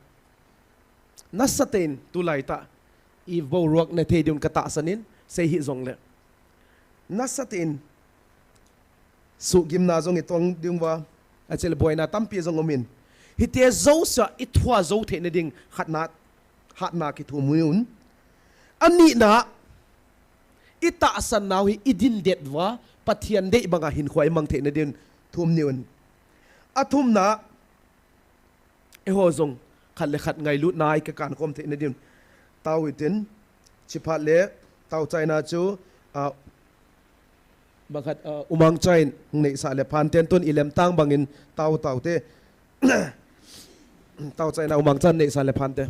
Nasa ten tulai ta. I boruak na thei diun ka tahsan in. Sei hi jong le. Nasa ten. Sugimna jong i tong ding uva. Achele boina tampi jong umin. Hite jouse i thua jou theina ding khatna, hatna kithum un. Anina, i tahsan nau hi i din det uva, Pathen deih banga hinkho i mang theina ding thum ni un. Athumna, Eiho jong khat le khat ngailutna i ka kan khom theina din. Tao itin, chiphat le, tao chaina chu, ah, bang khat, ah, umang chain, neisa le phan ten tun i lem tang bangin tao tao te. Tao chaina umang chan neisa le phan te.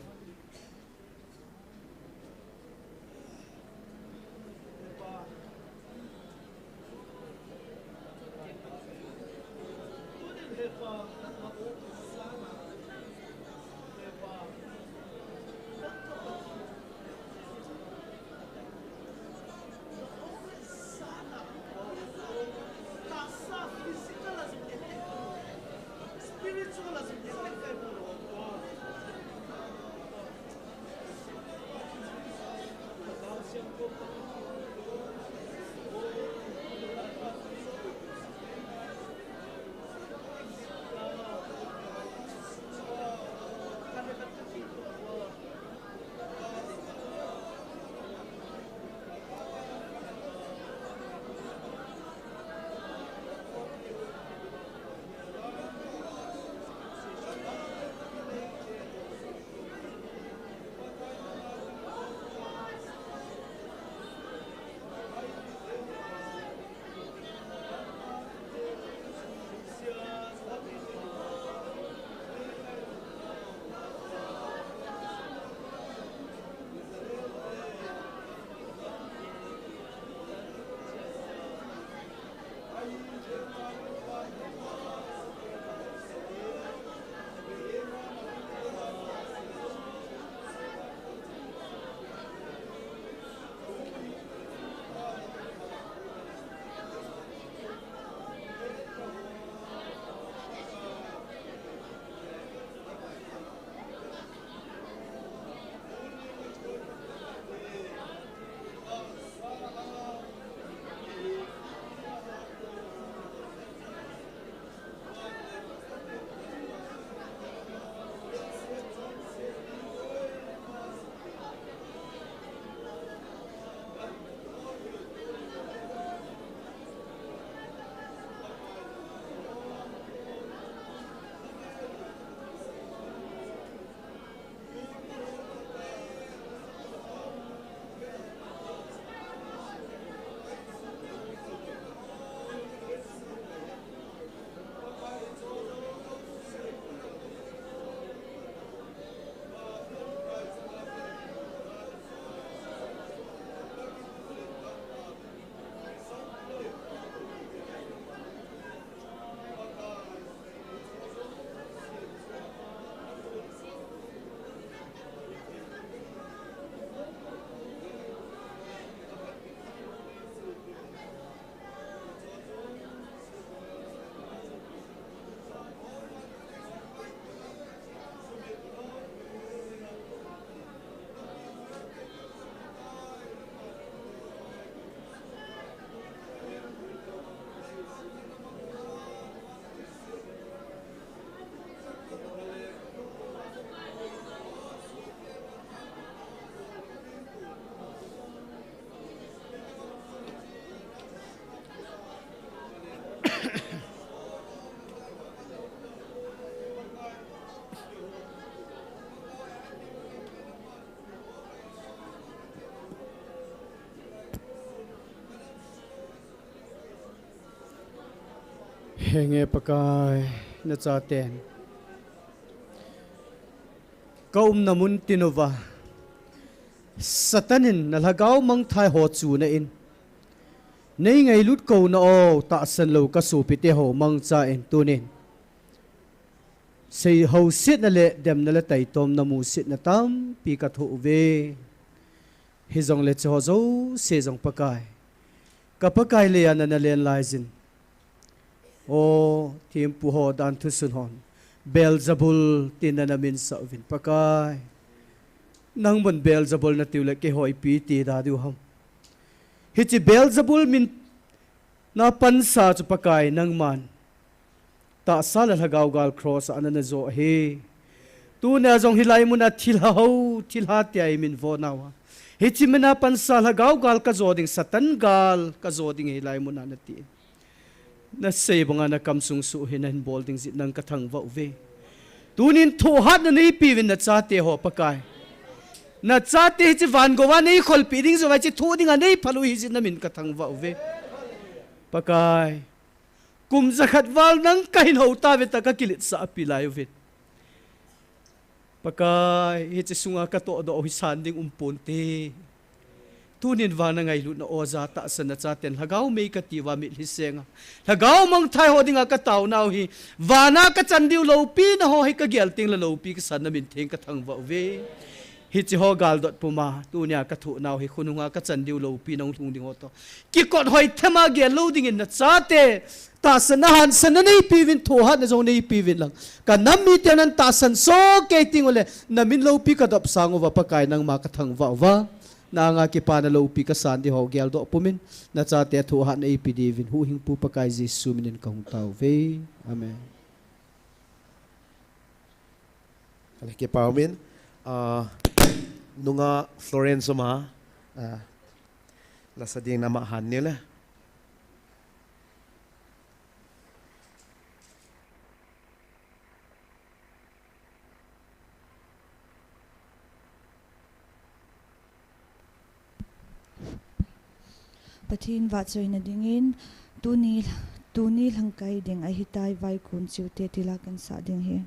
Henge Pakai, nachaten ka umna mun tin uva Satan in na lhagao mangthai ho chuna in, nei ngailut kouna o, tahsan lou ka sopite ho mangcha in tunin sei housetna le demna le taitomna musetna tampi ka thoh uve. Hijongle hiche ho jouse jong Pakai, ka Pakai leiya nana len laijin, o thempu ho danthu sun hon Beelzebul tin nana minsah uvin Pakai. Nangman Beelzebul natiu le keiho ipi ti da diu ham? Hiche Beelzebul min na pansa chu Pakai nangman tahsa le lhagao gal cross a nana jo ahi. Tunia jong hilai muna thilha ho, thilha tia imin vo nauva, hiche mina pansa lhagao gal ka jo ding, Satan gal ka jo ding hilai muna nati. Nasei banga na kamsung suh hi nahin bol ding jeh in nang ka thangvah uve. Tunin thohhatna neipeuvin nachate ho Pakai. Nachate hiche van gouva nei kholpeh ding jouva hiche thoh dinga nei phal u hijeh in namin ka thangvah uve. Pakai, kum jakhat val nang kahin hou tauve tia ka kiletsah api lai uvin. Pakai, hiche sunga ka tohdoh u hi san ding um ponte. Tunin vana ngailutna oja tahsan nachaten lhagao mei kati uva mitlhi senga, lhagao mangthai ho dinga ka taonau hi, vana ka chan diu loupina ho hi ka gel tengle loupi kasan namin theng ka thangvah uve. Hiche ho galdot puma tunia ka thohnau hi khonunga ka chan diu loupina hung lhung ding ho toh kikot hoi thema gel lou dingin nachate tahsanna hansanna neipeuvin, thohhatna jong neipeuvin lang, ka nam mite nan tahsan soh kei tengule namin loupi ka dopsang uva Pakai, nangma ka thangvah uva. Na anga kipana loupi kasan ding ho geldoh pumin, nachate thohhatna eipe diuvin huhhingpu Pakai Jesu minin kahung tao uve. Amen. Ale, kipah umin, ah, nunga Florence uma, ah, lasa ding nama han niu le. Pathen vahchoina dingin tuni, tuni lhangkai ding ahitai, vaikun chiute tila kahin sah ding ahi.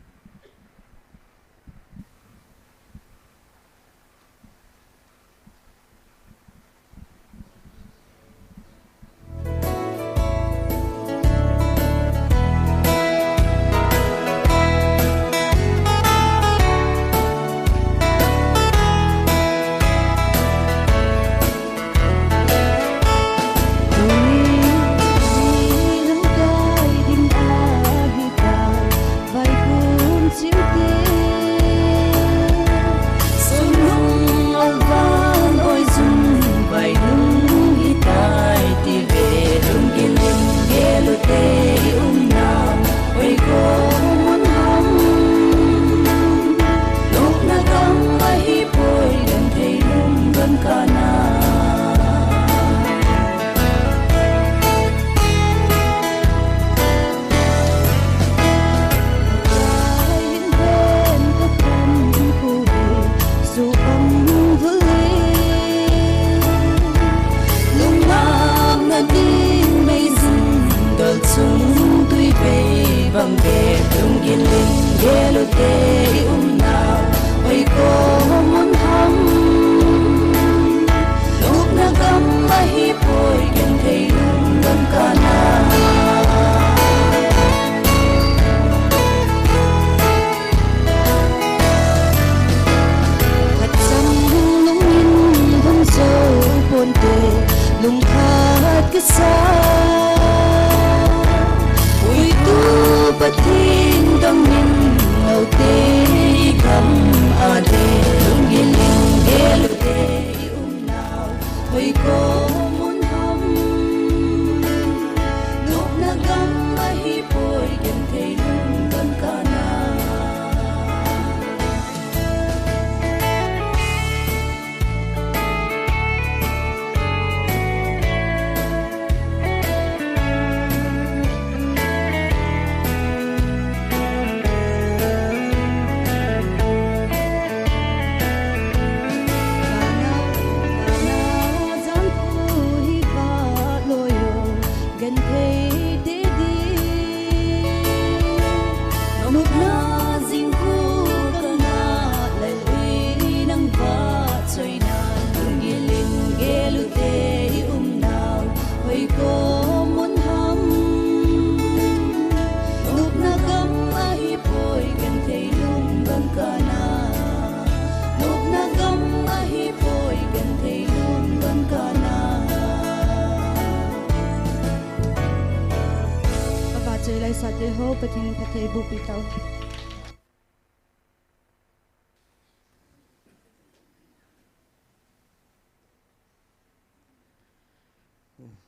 Pathen in phatthei boh pi tau.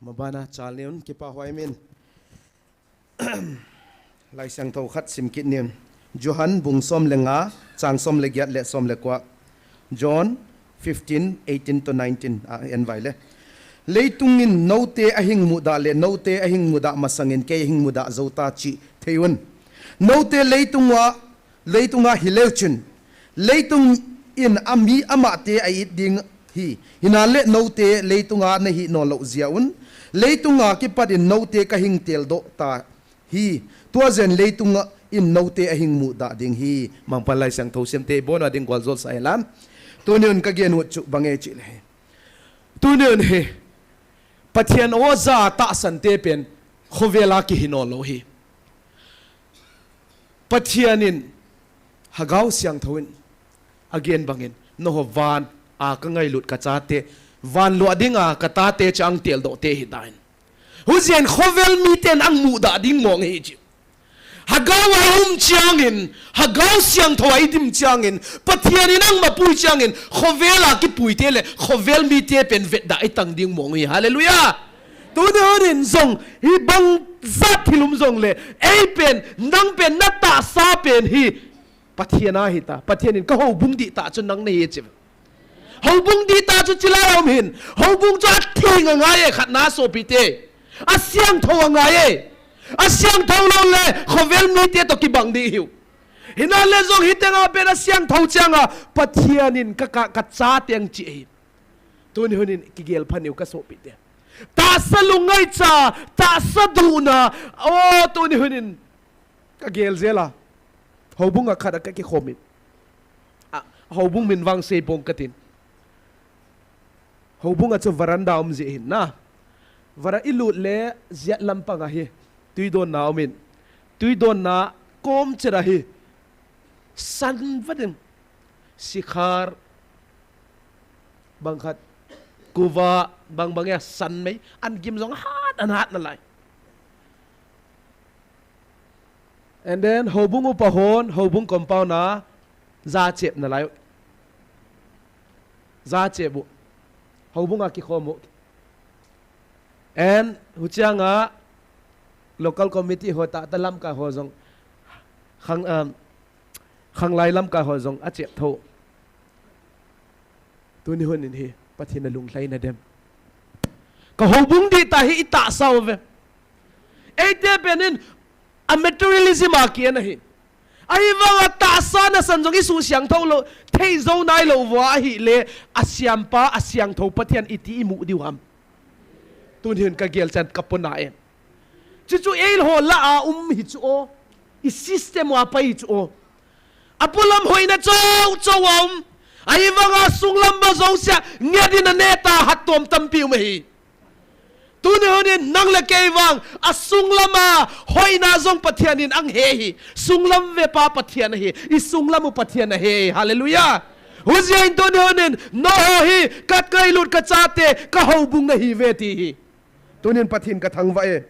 Mabana chal niun kipa huai min. Laisiangthou khat sim kit niun. Johan bung som le nga, chang som le giat le som le kua. John fifteen, eighteen to nineteen, a en vai le. Leitung in note ahing mudah le, note ahing mudah masangin kei ahing mudah jou ta chi thei un. Note leitung a, leitung a hi leu chun, leitung in a mi amah te a it ding hi. Hinale note leitung a na hi no lo zia un, leitung a kipat in note ka hing tel doh ta hi. Tua zen leitung a in note ahing mudah ding hi. Mangpal Laisiangthou sim te bon a ding gual zol sa elan. Tuni un ka gen ut chu bang e chi le. Tuni un hi Pathen oja tahsan te pen khovel a kihi no lo hi. Pathen in Hagau Siangthou in a gen bangin, noho van a ka ngailut ka chate, van lua ding a ka tate chang tel doh te hi tain. Huzian khovel mi ten ang mudah ding mong hi chi. Hagau a um chiangin, Hagau Siangthou a i dim chiangin, Pathen in ang mapui chiangin, khovel a kipui te le, khovel mi te pen vetda i tang ding mong hi. Hallelujah! Tuni hun in zong, hi bang zat thil um zong le, ei pen, nang pen, na tahsa pen hi, Pathen a hi ta, Pathen in ka houbung dih ta chu nang na hi chi. Houbung dih ta chu chilai a um hin. Houbung chu a thing a ngai e khat na sopi te. A siangthou a ngai e. A siangthou lo le khovel mi te to kibang dih hiu. Hinale zong hi tenga pen a siangthou chiang a Pathen in ka, ka, ka cha teng chi e. Tuni hun in kigel phan hiu ka sopi te. Tahsa lungngai cha, tahsa duhna, o tuni hun in ka gel zel a. Houbung a khat a ka kikhom in. A, houbung min vang sei pong ka tin. Houbung a chu veranda um zi hin na. Vara i lut le ziat lampang a hi. Tuidonna um in. Tuidonna kom chera hi. San vading. Sikhar. Bang khat. Kuva. Bang bang ya san mei. An gim zong hat, an hat na lai. And then, houbung upa hon, houbung compound a, za chep na lai. Za chep u. Houbung a kikhom u. And, huchiang a, local committee ho ta, ta lamkai ho zong, khang, um, khanglai lamkai ho zong, a chep tho. Tuni hun in hi, Pathen a lunglhai na dem. Ka houbung dih ta hi i tahsa u ve. Eite pen in, a materialism a ki en a hi. Ahi vang a tahsa na san zong i suh siangthou lo, thei zo nai lo vua ahi le, a siampa, a siangthou Pathen i ti i muh diu ham. Tuni hun ka gel chan ka pona en. Chuchu ei ho la a um hi chu o. I system a pai hi chu o. A pulam hoina chau chau a um. Ahi vang a sunglam ba zo sia nge din a ne ta hat tom tampi um hi. Tuni hun in nang le kei vang a sunglam a hoina zong Pathen in ang he hi. Sunglam ve pa Pathen a hi. I sunglam u Pathen a he. Hallelujah. Huzia in tuni hun in no ho hi kat kai lut ka chate ka houbung na hi ve ti hi. Tunin Pathen ka thangvah e.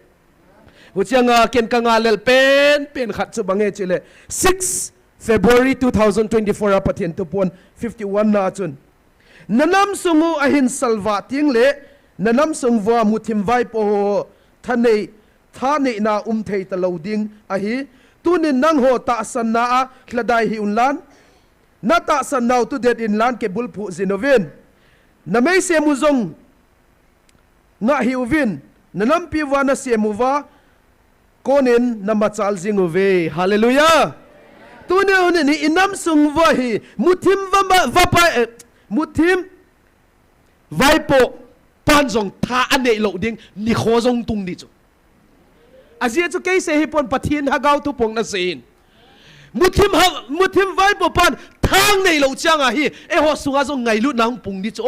Huchianga ken ka ngalel pen, pen khat chu bang e chile. Six February two thousand twenty-four a Pathen thupon fifty-one na chun. Na nam sung u ahin salvah ting le, na nam sung vua muthim vaipo ho thanei, thaneina um thei ta lo ding ahi. Tunin nangho tahsanna a lhadai hih unlan. Na tahsannau tudet inlan kibulphuh jin uvin. Na meisem u zong ngah hih uvin, na nampi uva na sem uva, konin na machal jing uve. Hallelujah. Tuni unin hi i nam sung uva hi, muthim va, va pa, eh, muthim vaipo pan zong tha a neih loh ding, nikho zong tung ding chu. Ajeh chu kei sei hi pon Pathen hagau thupong na sei in. Muthim ha, muthim vaipo pan thang nei lo chiang a hi, eiho sunga zong ngailutna hung pung ding chu.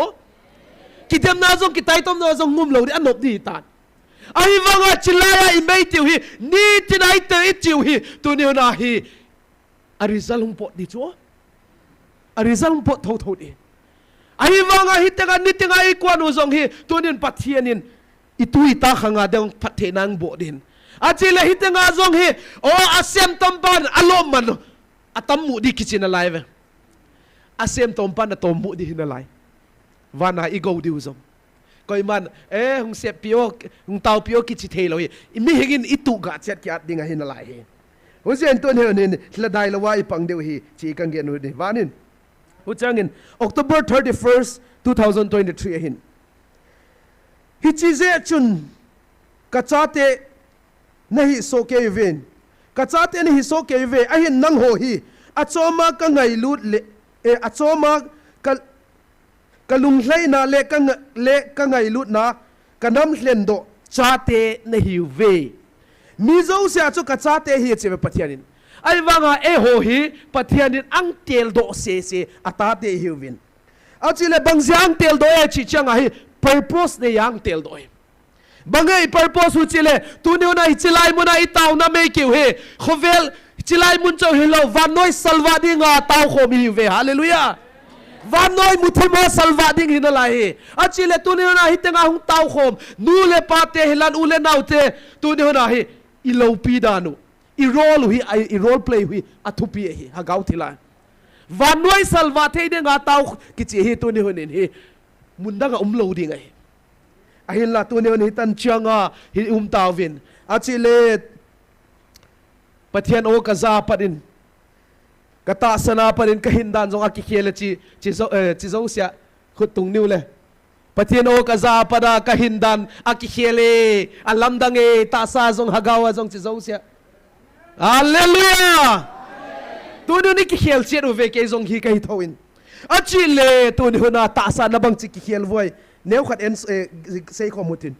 Kidemna zong, kitaitomna zong ngum lo ding, a nop ding hi tan. Ahivanga chilai a i mei tiu hi, nitin a i tiu, i tiu hi, tuni hun a hi, a result hung pot ding chu. A result hung pot thotho ding. Ahivanga hi tenga, nitin a i kuan u zong hi, tunin Pathen in, i tu i ta khanga ding phattheina ang boh ding. Achile hiteng a jong hi, o, asemtom pan alom man, atam mu di kichi nalai ve. Asemtom pan atom mu di hi nalai. Vana i go diu jong. Koiman, eh, hung sepi o, hung taopi o kichi thei lou hi. I mihing in i tuh ga chet kiat ding ahi nalai hi. Hujeh in tuni hin, lhadai lou a i pang diu hi, chi kang gen u hi. Vanin. Huchangin, October thirty-first, two thousand twenty-three ahin. Hichi jeh chun, ka chate nahi soh kei uvin. Ka chate nahi soh kei uve, ahin nangho hi. Achoma ka ngailut le, eh, achoma ka, ka lunglhaina le ka nga-, le ka ngailutna, ka nam lhendoh chate nahiuve. Mi jouse a chu ka chate ahi chi ve Pathian in. Ahivanga eiho hi Pathian in ahung teldoh sese a tate ihiuvin. Achile bang jeh a ahung teldoh e chi chang ahi, purpose nei a ahung teldoh e. Bang e i purpose u chile, tuni hun a hichi lai mun a i taona mei kiu hi, khovel, hichi lai mun chauh hilou, vannoi salvah dinga taokhom ihiuve. Hallelujah. Vannoi muthim ho salvah ding hi nalai hi. Achile tuni hun a hiteng a hung taokhom, nu le pa te hilan u le nao te, tuni hun a hi, i loupi dan u, i role u hi, i, i role play u hi, athupi ahi, Hagao thil a. Vannoi salvah thei dinga tao kichi hi tuni hun in hi, mun dang a um lou ding ahi. Ahinla tuni hun hitan chang a, hi um tauvin. Achile, Pathian o ka ja a pat in, ka tahsan a pat in ka hin dan jong akikhel e chi, chi jo, eh, chi jouse a khut tung niu le. Pathian o ka ja a pat a ka hin dan akikhel e, alamdang e, tahsa jong Hagao a jong chi jouse a. Hallelujah! Tuni hun i kikhel chet uve kei jong hi ka hi thou in. Achile, tuni hun a tahsa na bang chi kikhel uve. Neo khat en, eh, seikhom u tin.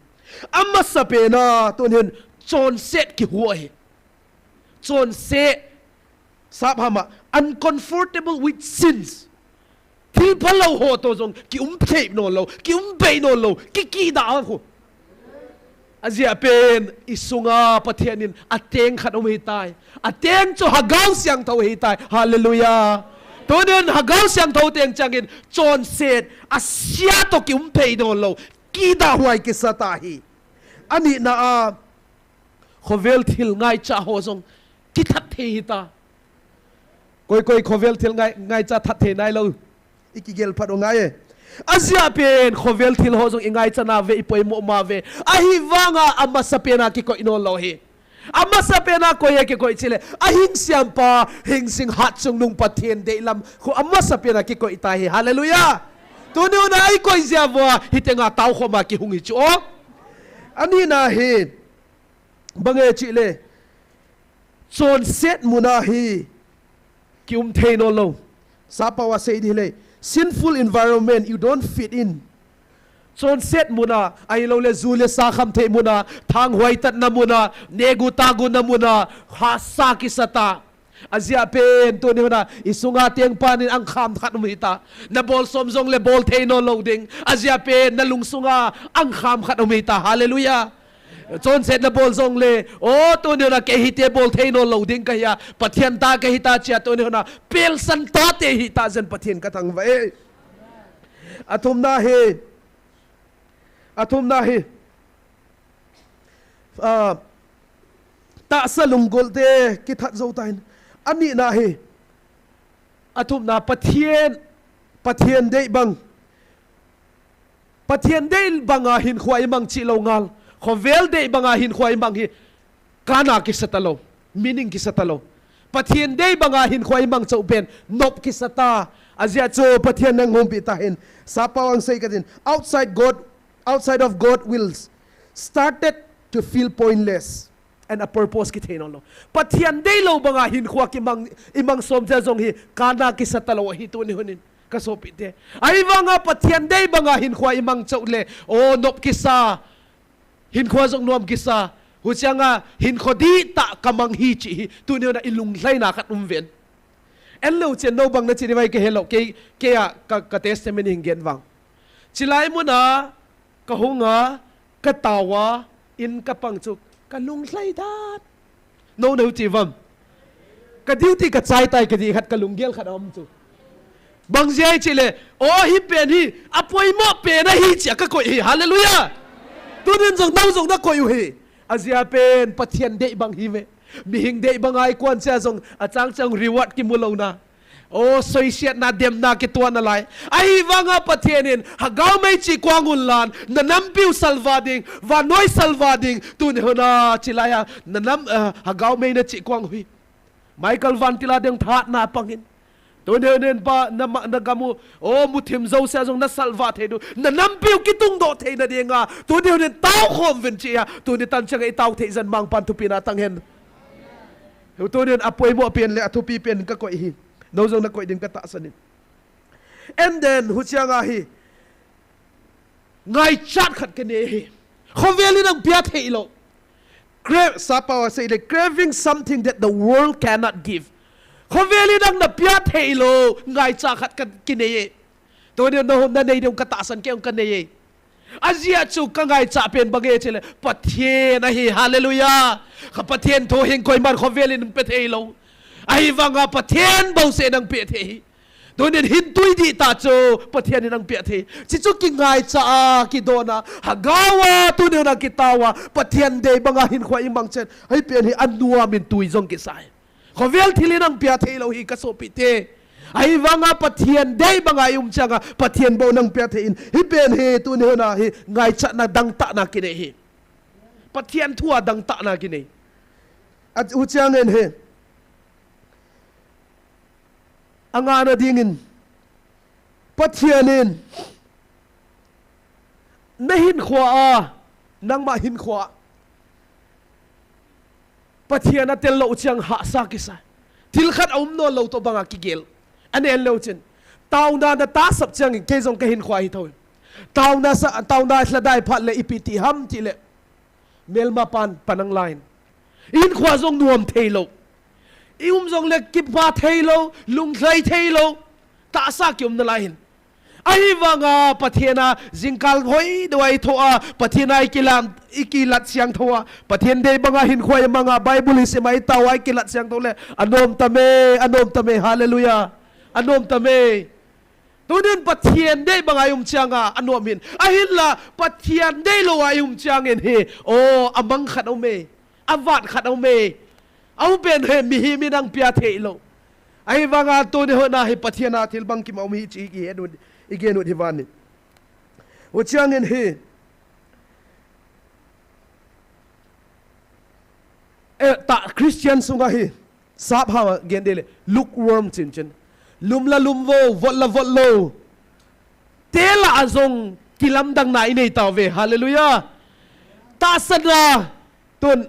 Amasapen a, tuni hun chonset kihu ahi. Chonse, sap hama, uncomfortable with sins. Thil phalou ho toh jong kium thei nawn lou, kium bei nawn lou, ki, kidah a khu. Ajeh pen, i sunga Pathian in ateng khat um ahitai. Ateng chu Hagao Siangthou ahitai. Hallelujah. Tuni hun Hagao Siangthou teng changin chonset, asia toh kium thei nawn lou, kidah huai kisa ta hi. Anina a, khovel thil ngaicha ho jong kithat thei hita. Koi koi khovel thil ngai, ngaicha that thei nailou. I kigel phat u ngai e. Ajeh pen khovel thil ho jong i ngaicha nauve, i poimo mauve. Ahivanga amasapen a kikoi nawn lou hi. Amasapen a koi a kikoi chile, ahing siampa, hing singhat chungnung Pathian deilam khu amasapen a kikoi ta hi. Hallelujah. Tuni hun a i koi jeh uva, hiteng a taokhom a kihung hi chu o. Anina hi, bang e chile, chonset mun a hi kium thei nawn lou. Sappao a sei di hile, sinful environment, you don't fit in. Chonset mun a, ahilou le ju le sa kham thei mun a, thanghuai tatna mun a, negu tagu na mun a, hahsa kisa ta. Ajeh pen tuni hun a, i sunga tengpan in angkham khat um hita. Na bol som jong le bol thei nawn lou ding. Ajeh pen na lungsunga angkham khat um hita. Hallelujah. Chonset na bol jong le, o, tuni hun a kei hite bol thei nawn lou ding ka hi a, Pathian ta ka hita chia tuni hun a, pelsan tate hita jeh in Pathian ka thangvah e. Athumna hi, athumna hi, ah, tahsa lunggel te kithat jou tan. Anina hi, athumna Pathian, Pathian dei bang. Pathian dei banga hinkho a i mang chih lou ngal. Khovel dei banga hinkho a i mang hi kana kisa talou. Meaning kisa talou. Pathian dei banga hinkho a i mang chauh pen nop kisa ta. Ajeh chu Pathian in ahung humpih ta hin. Sappao a sei ka tin. Outside God, outside of God will started to feel pointless. And a purpose kithei nawn lou. Pathian dei lou banga hinkho a kimang, i mang som jeh jong hi, kana kisa talou ahi tuni hun in. Ka sopite. Ahivanga Pathian dei banga hinkho a i mang chauh le, o, nop kisa. Hinkho a jong nuam kisa. Huchang a hinkho dihtah ka mang hi chih hi. Tuni hun a i lunglhaina khat um ven. En lou chen nou bang na chi di vai ka helou. Kei, kei a ka, ka testimony hin gen vang. Chilai mun a, ka hung a, ka tao a, in ka pang chu, ka lunglhai dan. Nou nau chi vam. Ka duty ka chai tai, ka dih khat, ka lunggel khat a um chu. Bang jeh chile, o hi pen hi, apoimo pen ahi chia ka koi hi. Hallelujah. Tunin jong nou jong na koi u hi. Ajia pen Pathen dei bang hi ve. Mihing dei bang a i kuan chia jong achang chang reward kimu lou na. O, soisiatna, demna kituan nalai. Ahivanga Pathen in, Hagao mei chi kuang un lan, na nampiu salva ding, vannoi salva ding, tuni huna chi lai a, na nam, eh, Hagao mei na chi kuang hui. Michael Vantil a ding thahatna pang in. Tuni hun in pa, na ma, na gam u, o, muthim jouse a jong na salva thei diu. Na nampiu kitungdoh theina dinga. Tuni hun in tao khom vin chi a. Tuni tan chang i tao thei jeng mangpan thupina tang hen. Tuni hun apoimo pen le athupi pen ka koi hi. Nou jong na koi ding ka tahsan in. And then, huchiang a hi. Ngaichat khat kinei hi. Khovel in ahung pia thei lou. Cra-, sapa a sei le, craving something that the world cannot give. Khovel in ahung na pia thei lou, ngaichat khat ka kinei e. Tuni na hung na nei ding ka tahsan, kei hung ka nei e. Ajia chu ka ngaichat pen bang e chi le, Pathen ahi, hallelujah. Ka Pathen thu hin koiman khovel in pe thei lou. Ahivanga Pathen bouseh in ahung pe thei hi. Tunin hin tui dih ta chu Pathen in ahung pia thei. Chi chu kingaicha a, kidon a, Hagao a, tuni hun a kitao a, Pathen dei banga hinkho i mang chen. Hei pen hi anuam in tui jong kisai. Khovel thil in ahung pia thei lou hi ka sopite. Ahivanga Pathen dei banga i um chiang a, Pathen bou in ahung pia thei in. Hei pen hi tuni hun a hi ngaichatna dangtah na kinei hi. Pathen thu a dangtah na kinei. A, huchiang in hi. Angana dingin, Pathen in, na hinkho a, nangma hinkho a, Pathen a tel lou chiang hahsa kisa. Thil khat a um nawn lou toh banga kigel. Anen leu chin. Taona na tahsap chiang in kei jong ka hinkho a hi thou. Taona sa, taona lhadai phat le ipi ti ham ti le. Melma pan, pan ang lai in. Hinkho a jong nuam thei lou. I um jong le kipa thei lou, lunglhai thei lou. Tahsa ki um nalai hin. Ahivanga Pathen a jingkal hoi dou a i tho a, Pathen a i kilam, i kilat siangthou a, Pathen dei banga hinkho i mang a, Bible i sim a, i tao a i kilat siangthou le, anom tame, anom tame, hallelujah. Anom tame. Tunin Pathen dei banga i um chiang a, anom hin. Ahinla, Pathen dei lou a i um chiang in hi, o, amang khat a um e. Avat khat a um e. A um pen hi mihem in ahung pia thei lou. Ahivanga tuni hun a hi Pathen a thil bangkim a um hi chi i gen ut, i gen ut hi van in. Huchiang in hi, eh, ta Christian sunga hi, sap hao a gen ding le, lukewarm chin chin. Lum la lum vo, vot la vot lou. Te lah a jong kilamdang na i nei tauve. Hallelujah. Tahsan a, tun,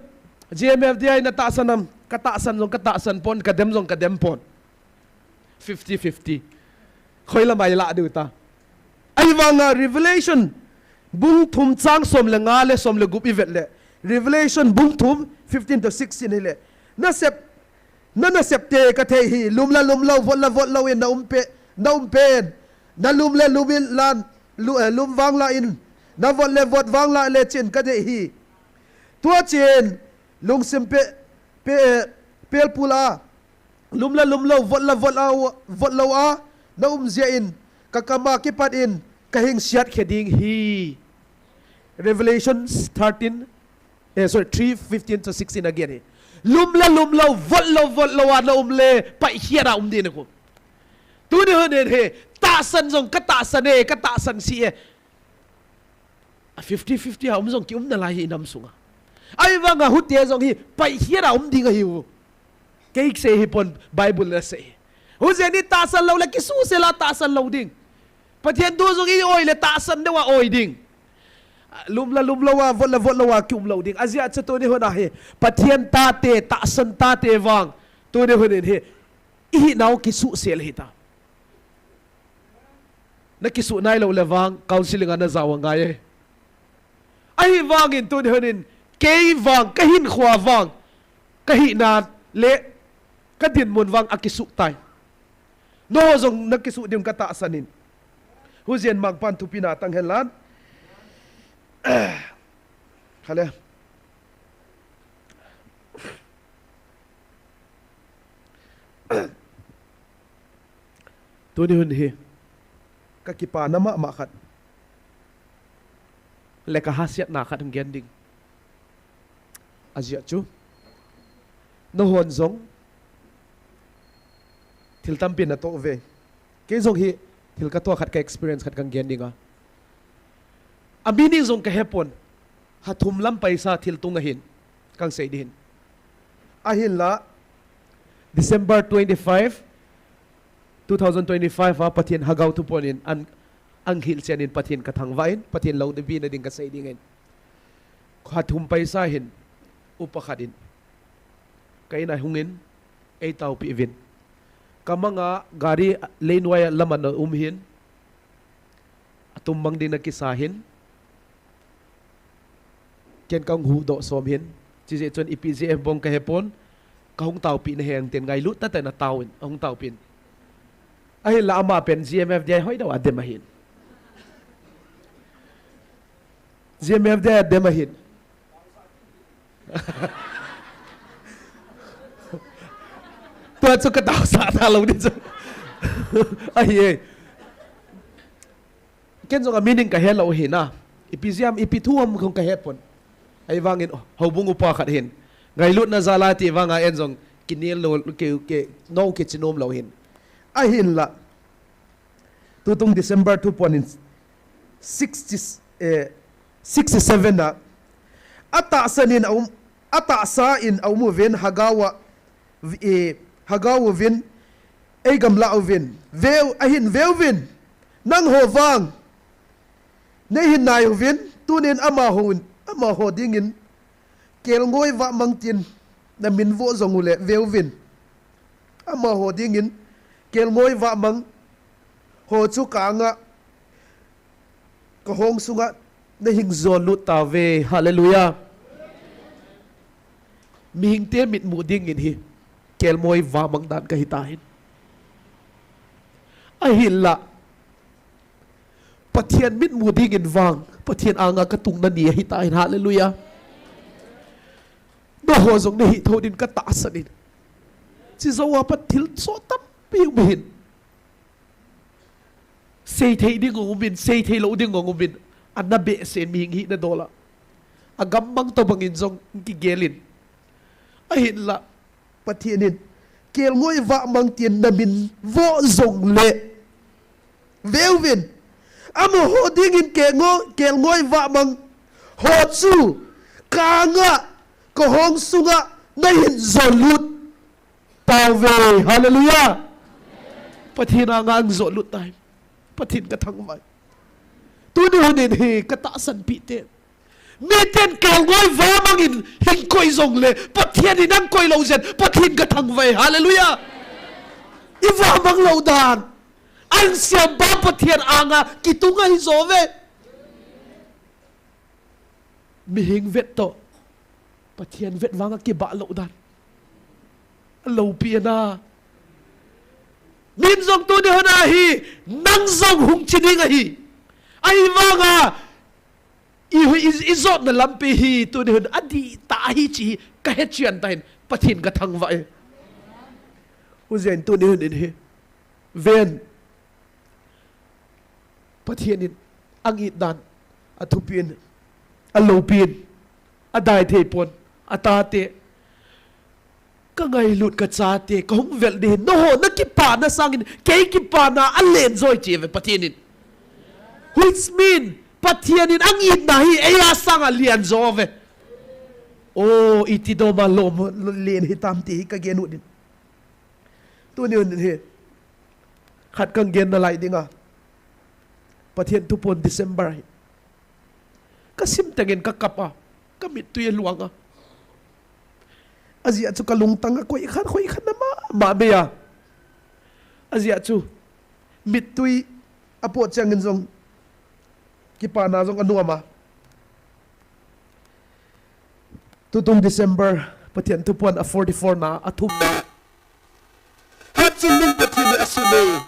G M F D I na tahsan am, ka tahsan jong ka tahsan pon, ka dem jong ka dem pon. Fifty fifty. Khoi lam a i lah diu ta. Ahivanga Revelation bung thum chang som le nga le som le gup i vet le. Revelation bung thum, fifteen to sixteen hi le. Na sep, na nasep te ka thei hi, lum la lum lou, vot la vot lou in na um pe, na um pen. Na lum le lum in lan, lu, eh, lum vang la in, na vot le vot vang la le chin ka dei hi. Tua chin, lungsim pe, pe, eh, pelpul a, lum la lum lou, vot la vot lou, vot lou a, na um jeh in, ka kam a kipat in, ka hing siat khe ding hi. Revelation thirteen, eh, sorry, three fifteen to sixteen again hi. Lum la lum lou, vot lou vot lou a na um le, paihkhiat a um ding na khu. Tuni hun in hi, tahsan jong ka tahsan e, ka tahsan si e. A fifty fifty a um jong ki um nalai hi i nam sunga. Ahivanga hute jong hi, paihkhiat a um ding ahi u. Kei sei hi pon Bible na sei. Hujeh in i tahsan lou le kisuhsel a tahsan lou ding. Pathen thu jong i oi le tahsan deuh a oi ding. Lum la lum lou a, vot la vot lou a ki um lou ding. Ajeh chu tuni hun a hi. Pathen tate, tahsan tate vang. Tuni hun in hi. I hinau kisuhsel hita. Na kisuh nai lou le vang, counseling a na jao angai e. Ahivangin tuni hun in, kei vang, ka hinkho vang, ka hina le, ka dinmun vang a kisuh tai. Nangho jong na kisuh ding ka tahsan in. Hujeh in mangpan thupina tang hen lan. Hale. Tuni hun hi, ka kipana mama khat, le ka hahsatna khat hung gen ding. Ajeh chu, nahon jong thil tampi natoh uve. Kei jong hi thil katoh khat ka experience khat kangei ding a. A meaning jong kahepon. Hathum lam paisa thil tung ahin, kangsei ding ahin. Ahinla, December twenty-five, two thousand twenty-five a Pathen Lhagao thupon in an, an hilchen in Pathen kathangvah in, Pathen loupina ding kasei ding ahin. Hathum paisa hin, upa khat in ka in a hungin, eitaopi uvin. Kamanga gari lei noiya lam'a aum hin, atum mang ding nakisa hin, ken kahung huhdoh som hin. Chijeh chun ipi jeh ham bou kahepon, kahung taopi nahen tin ngailut tah tah in ataovin, ahung taopin. Ahinla ama pen G M F D I hoidou a dem ahin. G M F D I a dem ahin. Tua chu kataosah talou ding chu. Ahi e. Ken jong a meaning kahelou ahin a. Ipi jeh ham, ipi thu ham jong kahepon. Ahivangin, houbung upa khat ahin. Ngailutna jal'a ti vang'a en jong kinel lou, ki, ki, nou kiche nom lou ahin. Ahinla. Tutung December thupon in sixty, eh, sixty-seven a, atahsan in aum, atahsa in aum uvin Lhagao a, eh, Lhagao uvin, eigamla uvin, veu, ahin veuvin, nangho vang neihin nai uvin, tunin amaho, amaho dingin kelngoi vahmang tin namin voh jong uleh veuvin. Amaho dingin kelngoi vahmang ho chu ka ang'a, kahong sung'a nahing jollut tauve. Hallelujah. Mihingte mitmu dingin hi kelngoi vahmang dan kahi tahin. Ahinla, Pathen mitmu dingin vang, Pathen ang'a katungna ni ahi tahin. Hallelujah. Nangho jong nahi thou din katahsan in. Chujou a pat thil soh tampi um ahin. Seithei ding jong umin, seithei lou ding jong umin. Ana behseh mihing hina dol a. Agam mang tobangin jong kigelin. Ahinla, Pathen in, kelngoi vahmang tin namin voh jongleh veuvin. Amaho dingin kelngoi, kelngoi vahmang ho chu ka ang'a, kahong sung'a nahin jollut tauve. Hallelujah. Pathen ang'a hung jollut tai. Pathen kathangvah e. Tuni hun in hi katahsan peh te. Miten kelngoi vahmang in hin koi jongleh, Pathen in ahin koi lou jeh in, Pathen kathangvah e. Hallelujah. I vahmang lou dan. Ahin siam pa Pathen ang'a kitung ahi jo ve. Mihing vet toh Pathen vet vang'a kibah lou dan. Aloupi ana. Min jong tuni hun a hi, nang jong hung che ding ahi. Ahivang'a, i, i, i jotna lampi hi, tuni hun adih tah ahi chih hi, kahe chen tahin, Pathen kathangvah e. Hujeh in tuni hun in hi. Ven. Pathen in angit dan, athupin, aloupin, adai thei pon, atate, kangailut kachate, kahung vel ding, nangho nakipana sangin, kei kipana alen jo ahi chi ve Pathen in. Which mean, Pathen in angitna hi, eia sang'a alen jo ve. O, iti doma lom, len hitam ti hi kagel u din. Tuni hun hi. Khat kahin gen nalai ding a. Pathen thupon December hi. Kasim tengin kakap a. Kamittui aluang a. Ajeh chu kalungtang a koi khat, koi khat na mama bei a. Ajeh chu mittui apot chengin jong kipana jong anom a. Tutung December, Pathen thupon a forty-four na, athum na. Hatchungnung Pathen in asei e.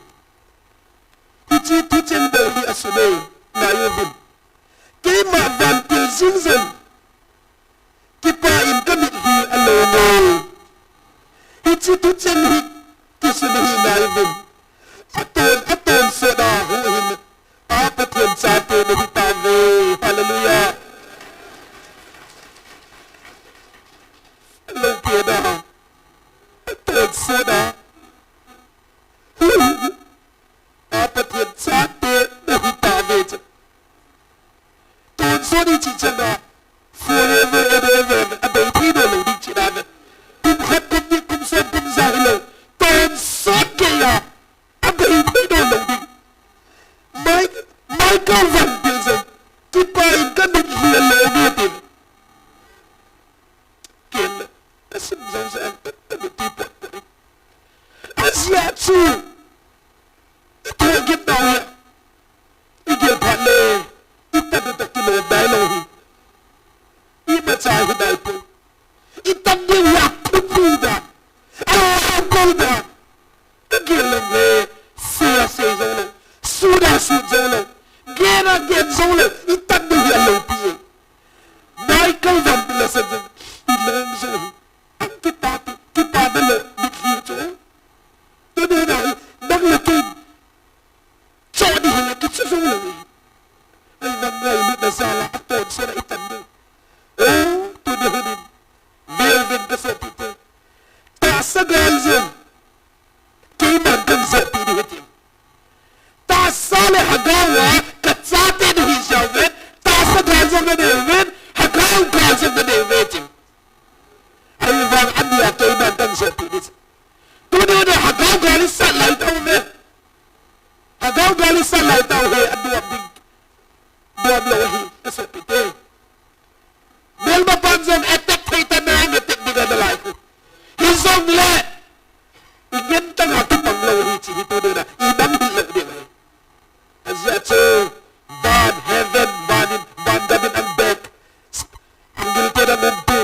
Hiche thucheng bou hi asei e. Ngai uvin. Keima vantil jing jeng. Kipa in kamit hi alou e. Hiche thucheng hi kisei hi ngai uvin. Aton, aton sot a huhhing a Pathen chate nahi tauve. Hallelujah. chate nahi tauve chu. Tonsot ichi chang a, forever and ever, abei thei doh lou ding china ve. Kum khat, kum ni, kum som, kum ja hilou. Tonsot geiya, abei thei doh lou ding. Mai, Michael Van Bil jong, kipah in ka mitlhi along e tin. Ken le, asim jong sa an, ka mitlhi pot pot in. Ajeh chu, i thogim nau ya. I gel phat le, i tan u toh kilom dai lou hi. Imacha hi dai poi. I tan diu hi aphut lou dan. Alou lou dan. I gel lou le, sei a sei jong lou. Sut a sut jong lou. Gen a gen jong lou. I tan diu hi aloupi e. Michael Van Bil a sa jong. I leng jong hi. Ang kita ti, kita na le, mitlhi chu. Tuni na hi, nang le ken. Choni hi la kichu jong lou hi. Ei, nang ngailutna jal a atonsot a i tan ding. Eh, tuni hin in. Vel ven ka sopite. Tahsa gal jong. Keiman kan sopi ding hitin. Tahsa le lhagao a ka chate nahi jeh uvin. Tahsa gal jong nanei uvin. Lhagao gal jong nanei uve tin. Ahivang ania keiman kan sopi ding. Tuni na lhagao gal i sat lai tauve. Lhagao gal i sat lai tauve, anuam ding. Nuam lou ahi, ka sopite. Melma pan jong attack thei ta na, attack ding ana lai khu. Hijongle, i ngen tang a kipang lou ahi chi hi tuni na, i nang hil lou ding ahi. Ajeh chu, van heaven, van in, van gam in ang bek. Angel te na ngen ti.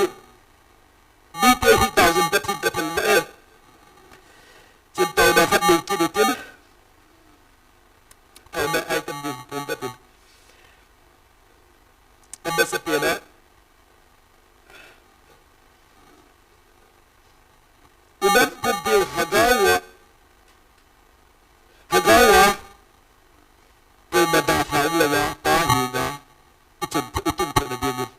Mite hi thousand Pathen ka thil na e. Chin tau na khat nei kit u tin. Tau na ai kan din pun ta tin. Anda sa pia na. Idan pun tiu lhagao a. Lhagao a. Koima dalha umlou a, pa hina, i chun, i tun theina dingin.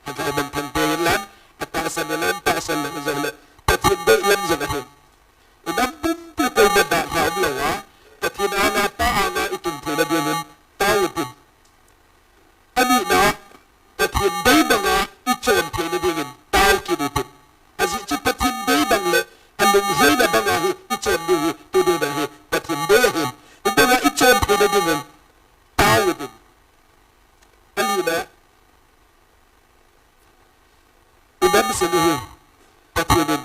Lhagao manthang te in lan, atahsan in lan, tahsan lang jong le, Pathen deih lam jong ahin. I nam pumpi koima dalha umlou a, Pathen anga, Pa anga i tun theina dingin, tao utin. Anina, Pathen dei banga i chon theina dingin tao kit utin. Ajeh chu Pathen dei bang le alunglhaina banga hi i chon ding hi, tuni na hi Pathen dei ahin. Hibanga i chon theina dingin tao utin. Anina, i nam sung hi Pathen in,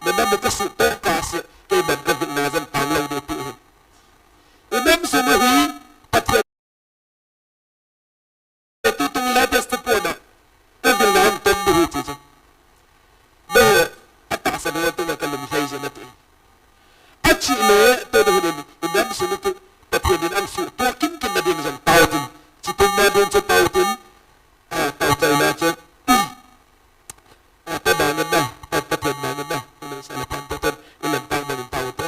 na nam u ka suhtoh kah seh, keiman ka hilna jong tang lou ding ti ahin. I nam sung hi Pathen Tutung latest te pona, ka vilna hung tom ding hi ti chu. Behe, atahsan ho tunga ka lunglhai jin ati. Achi le, tuni hin in, i nam sung u tu, Pathen in ang suhtoh kin kin na ding jong tao tin. Chitung na ding chu tao tin. A, tao chai na chu. A, ta dang na, ta, ta Pathen dang na. Ina sa le pan ta ten, ilan tao na ding tao te.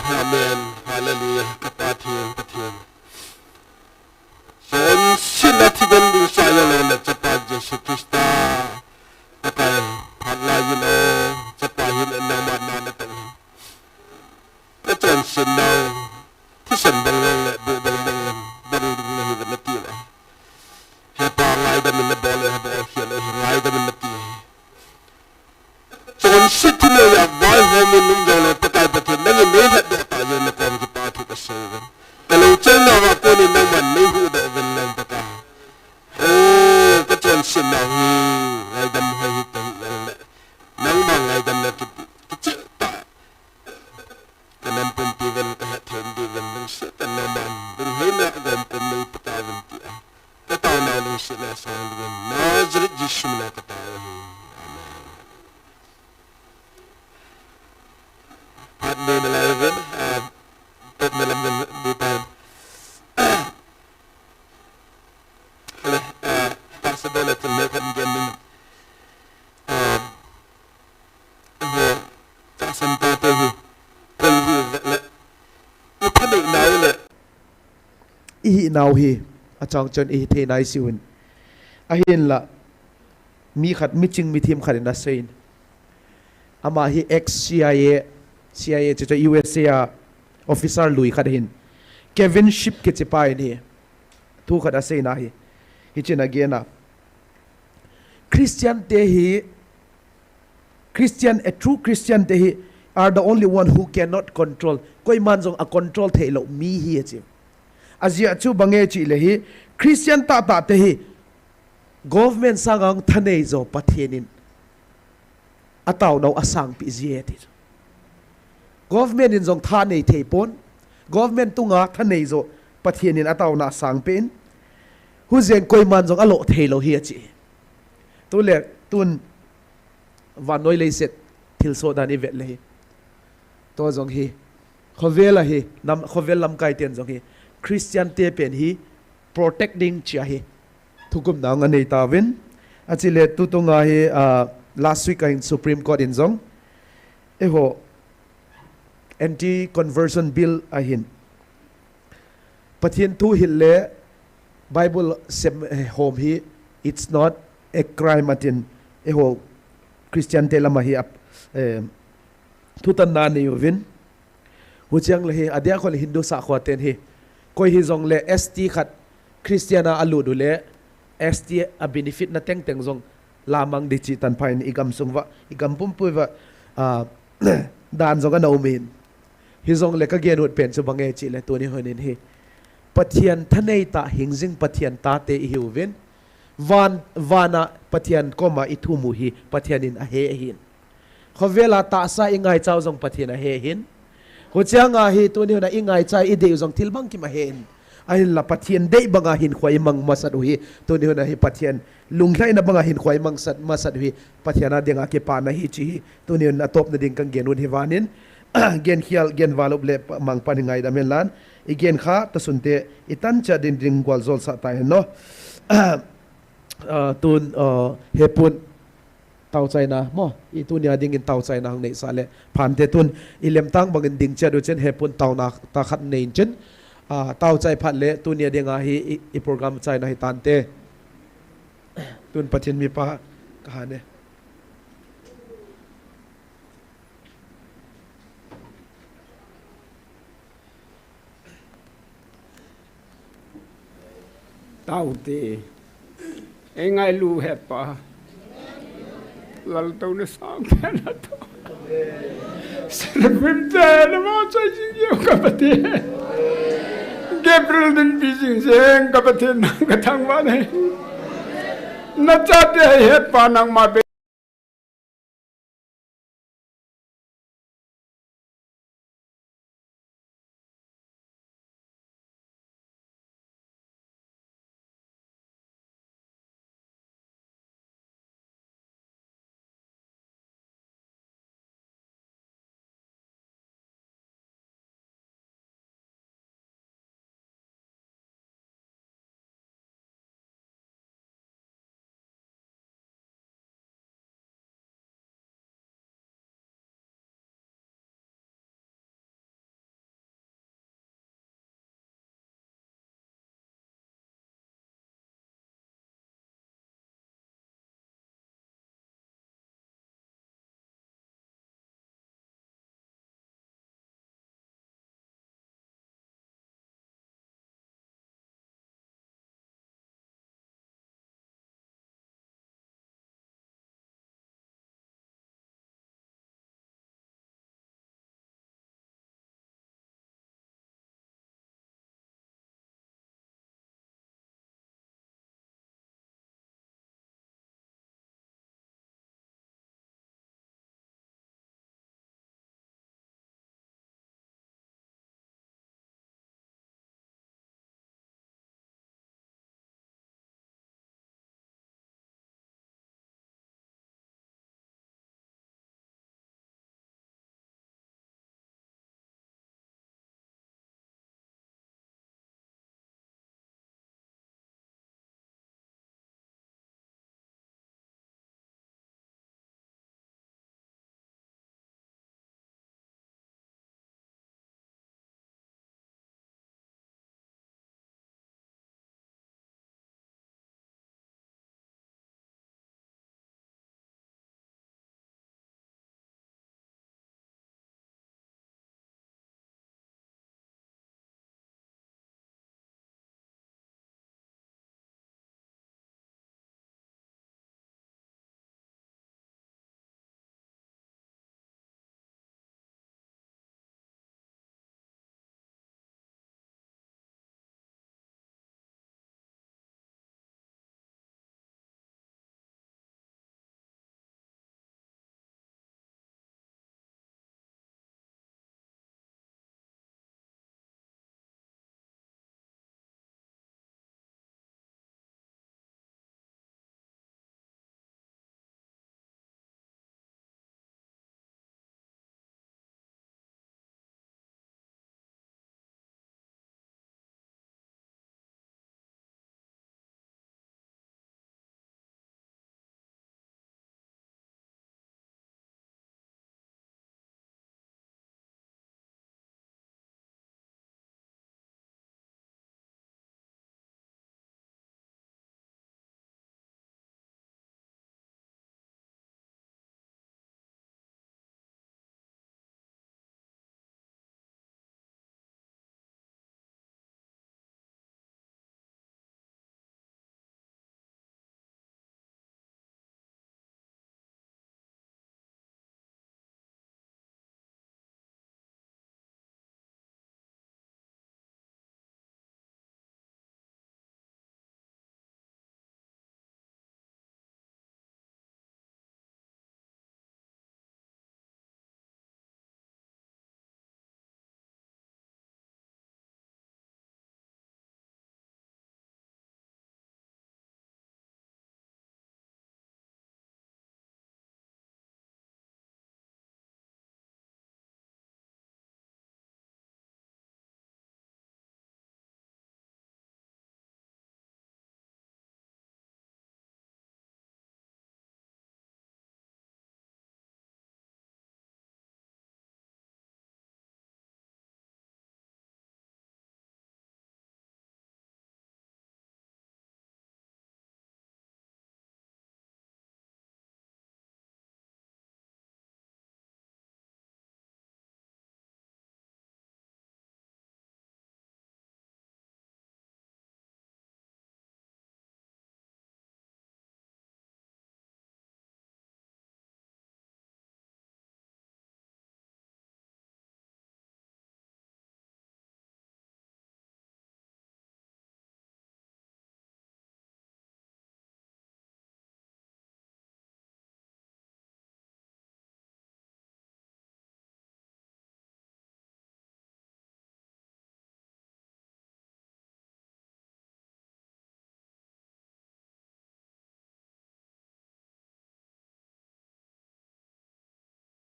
Amen. Hallelujah. Ka Pathen, Pathen. Chonsetna thi ding ding sa le le Chapa Jesu Christa. Pakai, phat lai in e, Chapa hin e, nangma na na tang. Ka chonsetna, thisan dang le le, bu dang dang le, dang ding le hi le na ti le. He Pa ngaidam in na bol le, he bol khel le, ngaidam in na ti. Chonset thil le vaihom in um jong le Pakai Pathen nangin nei lhatdoh tah jeh in na kom kipa thu kasei uvin. Ka lungchang nauva konin nangman nei huhdoh uvin lang Pakai. Eh, ka chonsetna hi ngaidam hoi hi tahi le. Nangma ngaidamna ki, kicheh tah. Ka nam pumpi ven ka hethem diu ven lungset tah in nangman lunglhaina gom pum nei pe tauvin tia ka taona lungsetna sang uvin Nazareth Jesu min a ka tao ahi. Amen. Phat nei nalai uvin, ah, phat na lam nei tan. Ale, ah, tahsa bol le thil nei khat gen ning. Ah, Aho, tahsan tate hi, koi hi vet le, i thaneina u le, i hihnau hi, achang chun i hitheina i sei uvin. Ahinla, mi khat, miching mithem khat in aseiyin. Ama hi ex C I A, C I A chu chu U S A a officer lui khat ahin. Kevin Shipp kichi pa in hi, thu khat aseina hi, hichun agena. Christian te hi, Christian, a true Christian te hi are the only one who cannot control. Koiman jong a control theilou mi hi achi. Ajeh chu bang e chile hi, Christian tahtah te hi, government sanga thanei jo Pathen in ataonau asangpeh ji e ti. Government in jong thanei thei pon, government tunga thanei jo Pathen in ataona asangpeh in, hujeng koiman jong alo theilou hi achi. Tule, tun vannoi leiset thilsoh dan i vet le hi. Tua jong hi, khovel a hi, nam, khovel lamkai ten jong hi, Christian te pen hi, protect ding chia hi, thukumna anei tauvin. Achile tutunga hi, ah, last week a hin Supreme Court in jong, eiho, anti-conversion bill a hin, Pathen thu hil le Bible sem, eh, hom hi, it's not a crime atin, eiho Christian te lama hi ap, eh, thutanna anei uvin. Huchiang le hi, adia khol Hindu sahkhua ten hi, koi hijong le S T khat Christian a alut u le, S T a benefit na tengteng jong lamang di chi tanpha in i gamsung uva, i gam pumpui uva, ah, dan jong ana um in. Hijong le ka gen ut pen chu bang e chile tuni hun in hi, Pathen thanei tah hingjing Pathen tate i hiuvin. Van, vana Pathen koma i thum u hi Pathen in ahe ahin. Khovel a tahsa i ngaicha u jong Pathen ahe ahin. Huchiang a hi tuni hun a i ngaicha i dei u jong thil bangkim ahe in. Ahinla Pathen dei banga hinkho i mang masat u hi, tuni hun a hi Pathen lunglhaina banga hinkho i mang sat, masat u hi, Pathen a dinga kipana hi chi hi, tuni hun a topna ding kan gen ut hi vanin, gen khial, gen val up le pa, mang pan hi ngaidam hen lan, i gen kha, tasun te, i tan cha din ding gual jol sah ta hen no. Ah, tun, ah, hepun, Taochaina, mo, i tunia dingin taochaina hung neisah le. Phante tun, i lemtang bangin ding chet u chen hepun taona tah khat nei in chen. Ah, taochai phat le, tunia dinga hi i, i program chaina hi tante. Tun Pathen mipa, ka ha ne. Taute. Ei ngailu hepa. Laltouna sangpen ato. Seraphim te namo chai jing jeng ka Pathen. Gabriel din pi jing jeng ka Pathen nang ka thangvah nei. Nachate hepa nangma be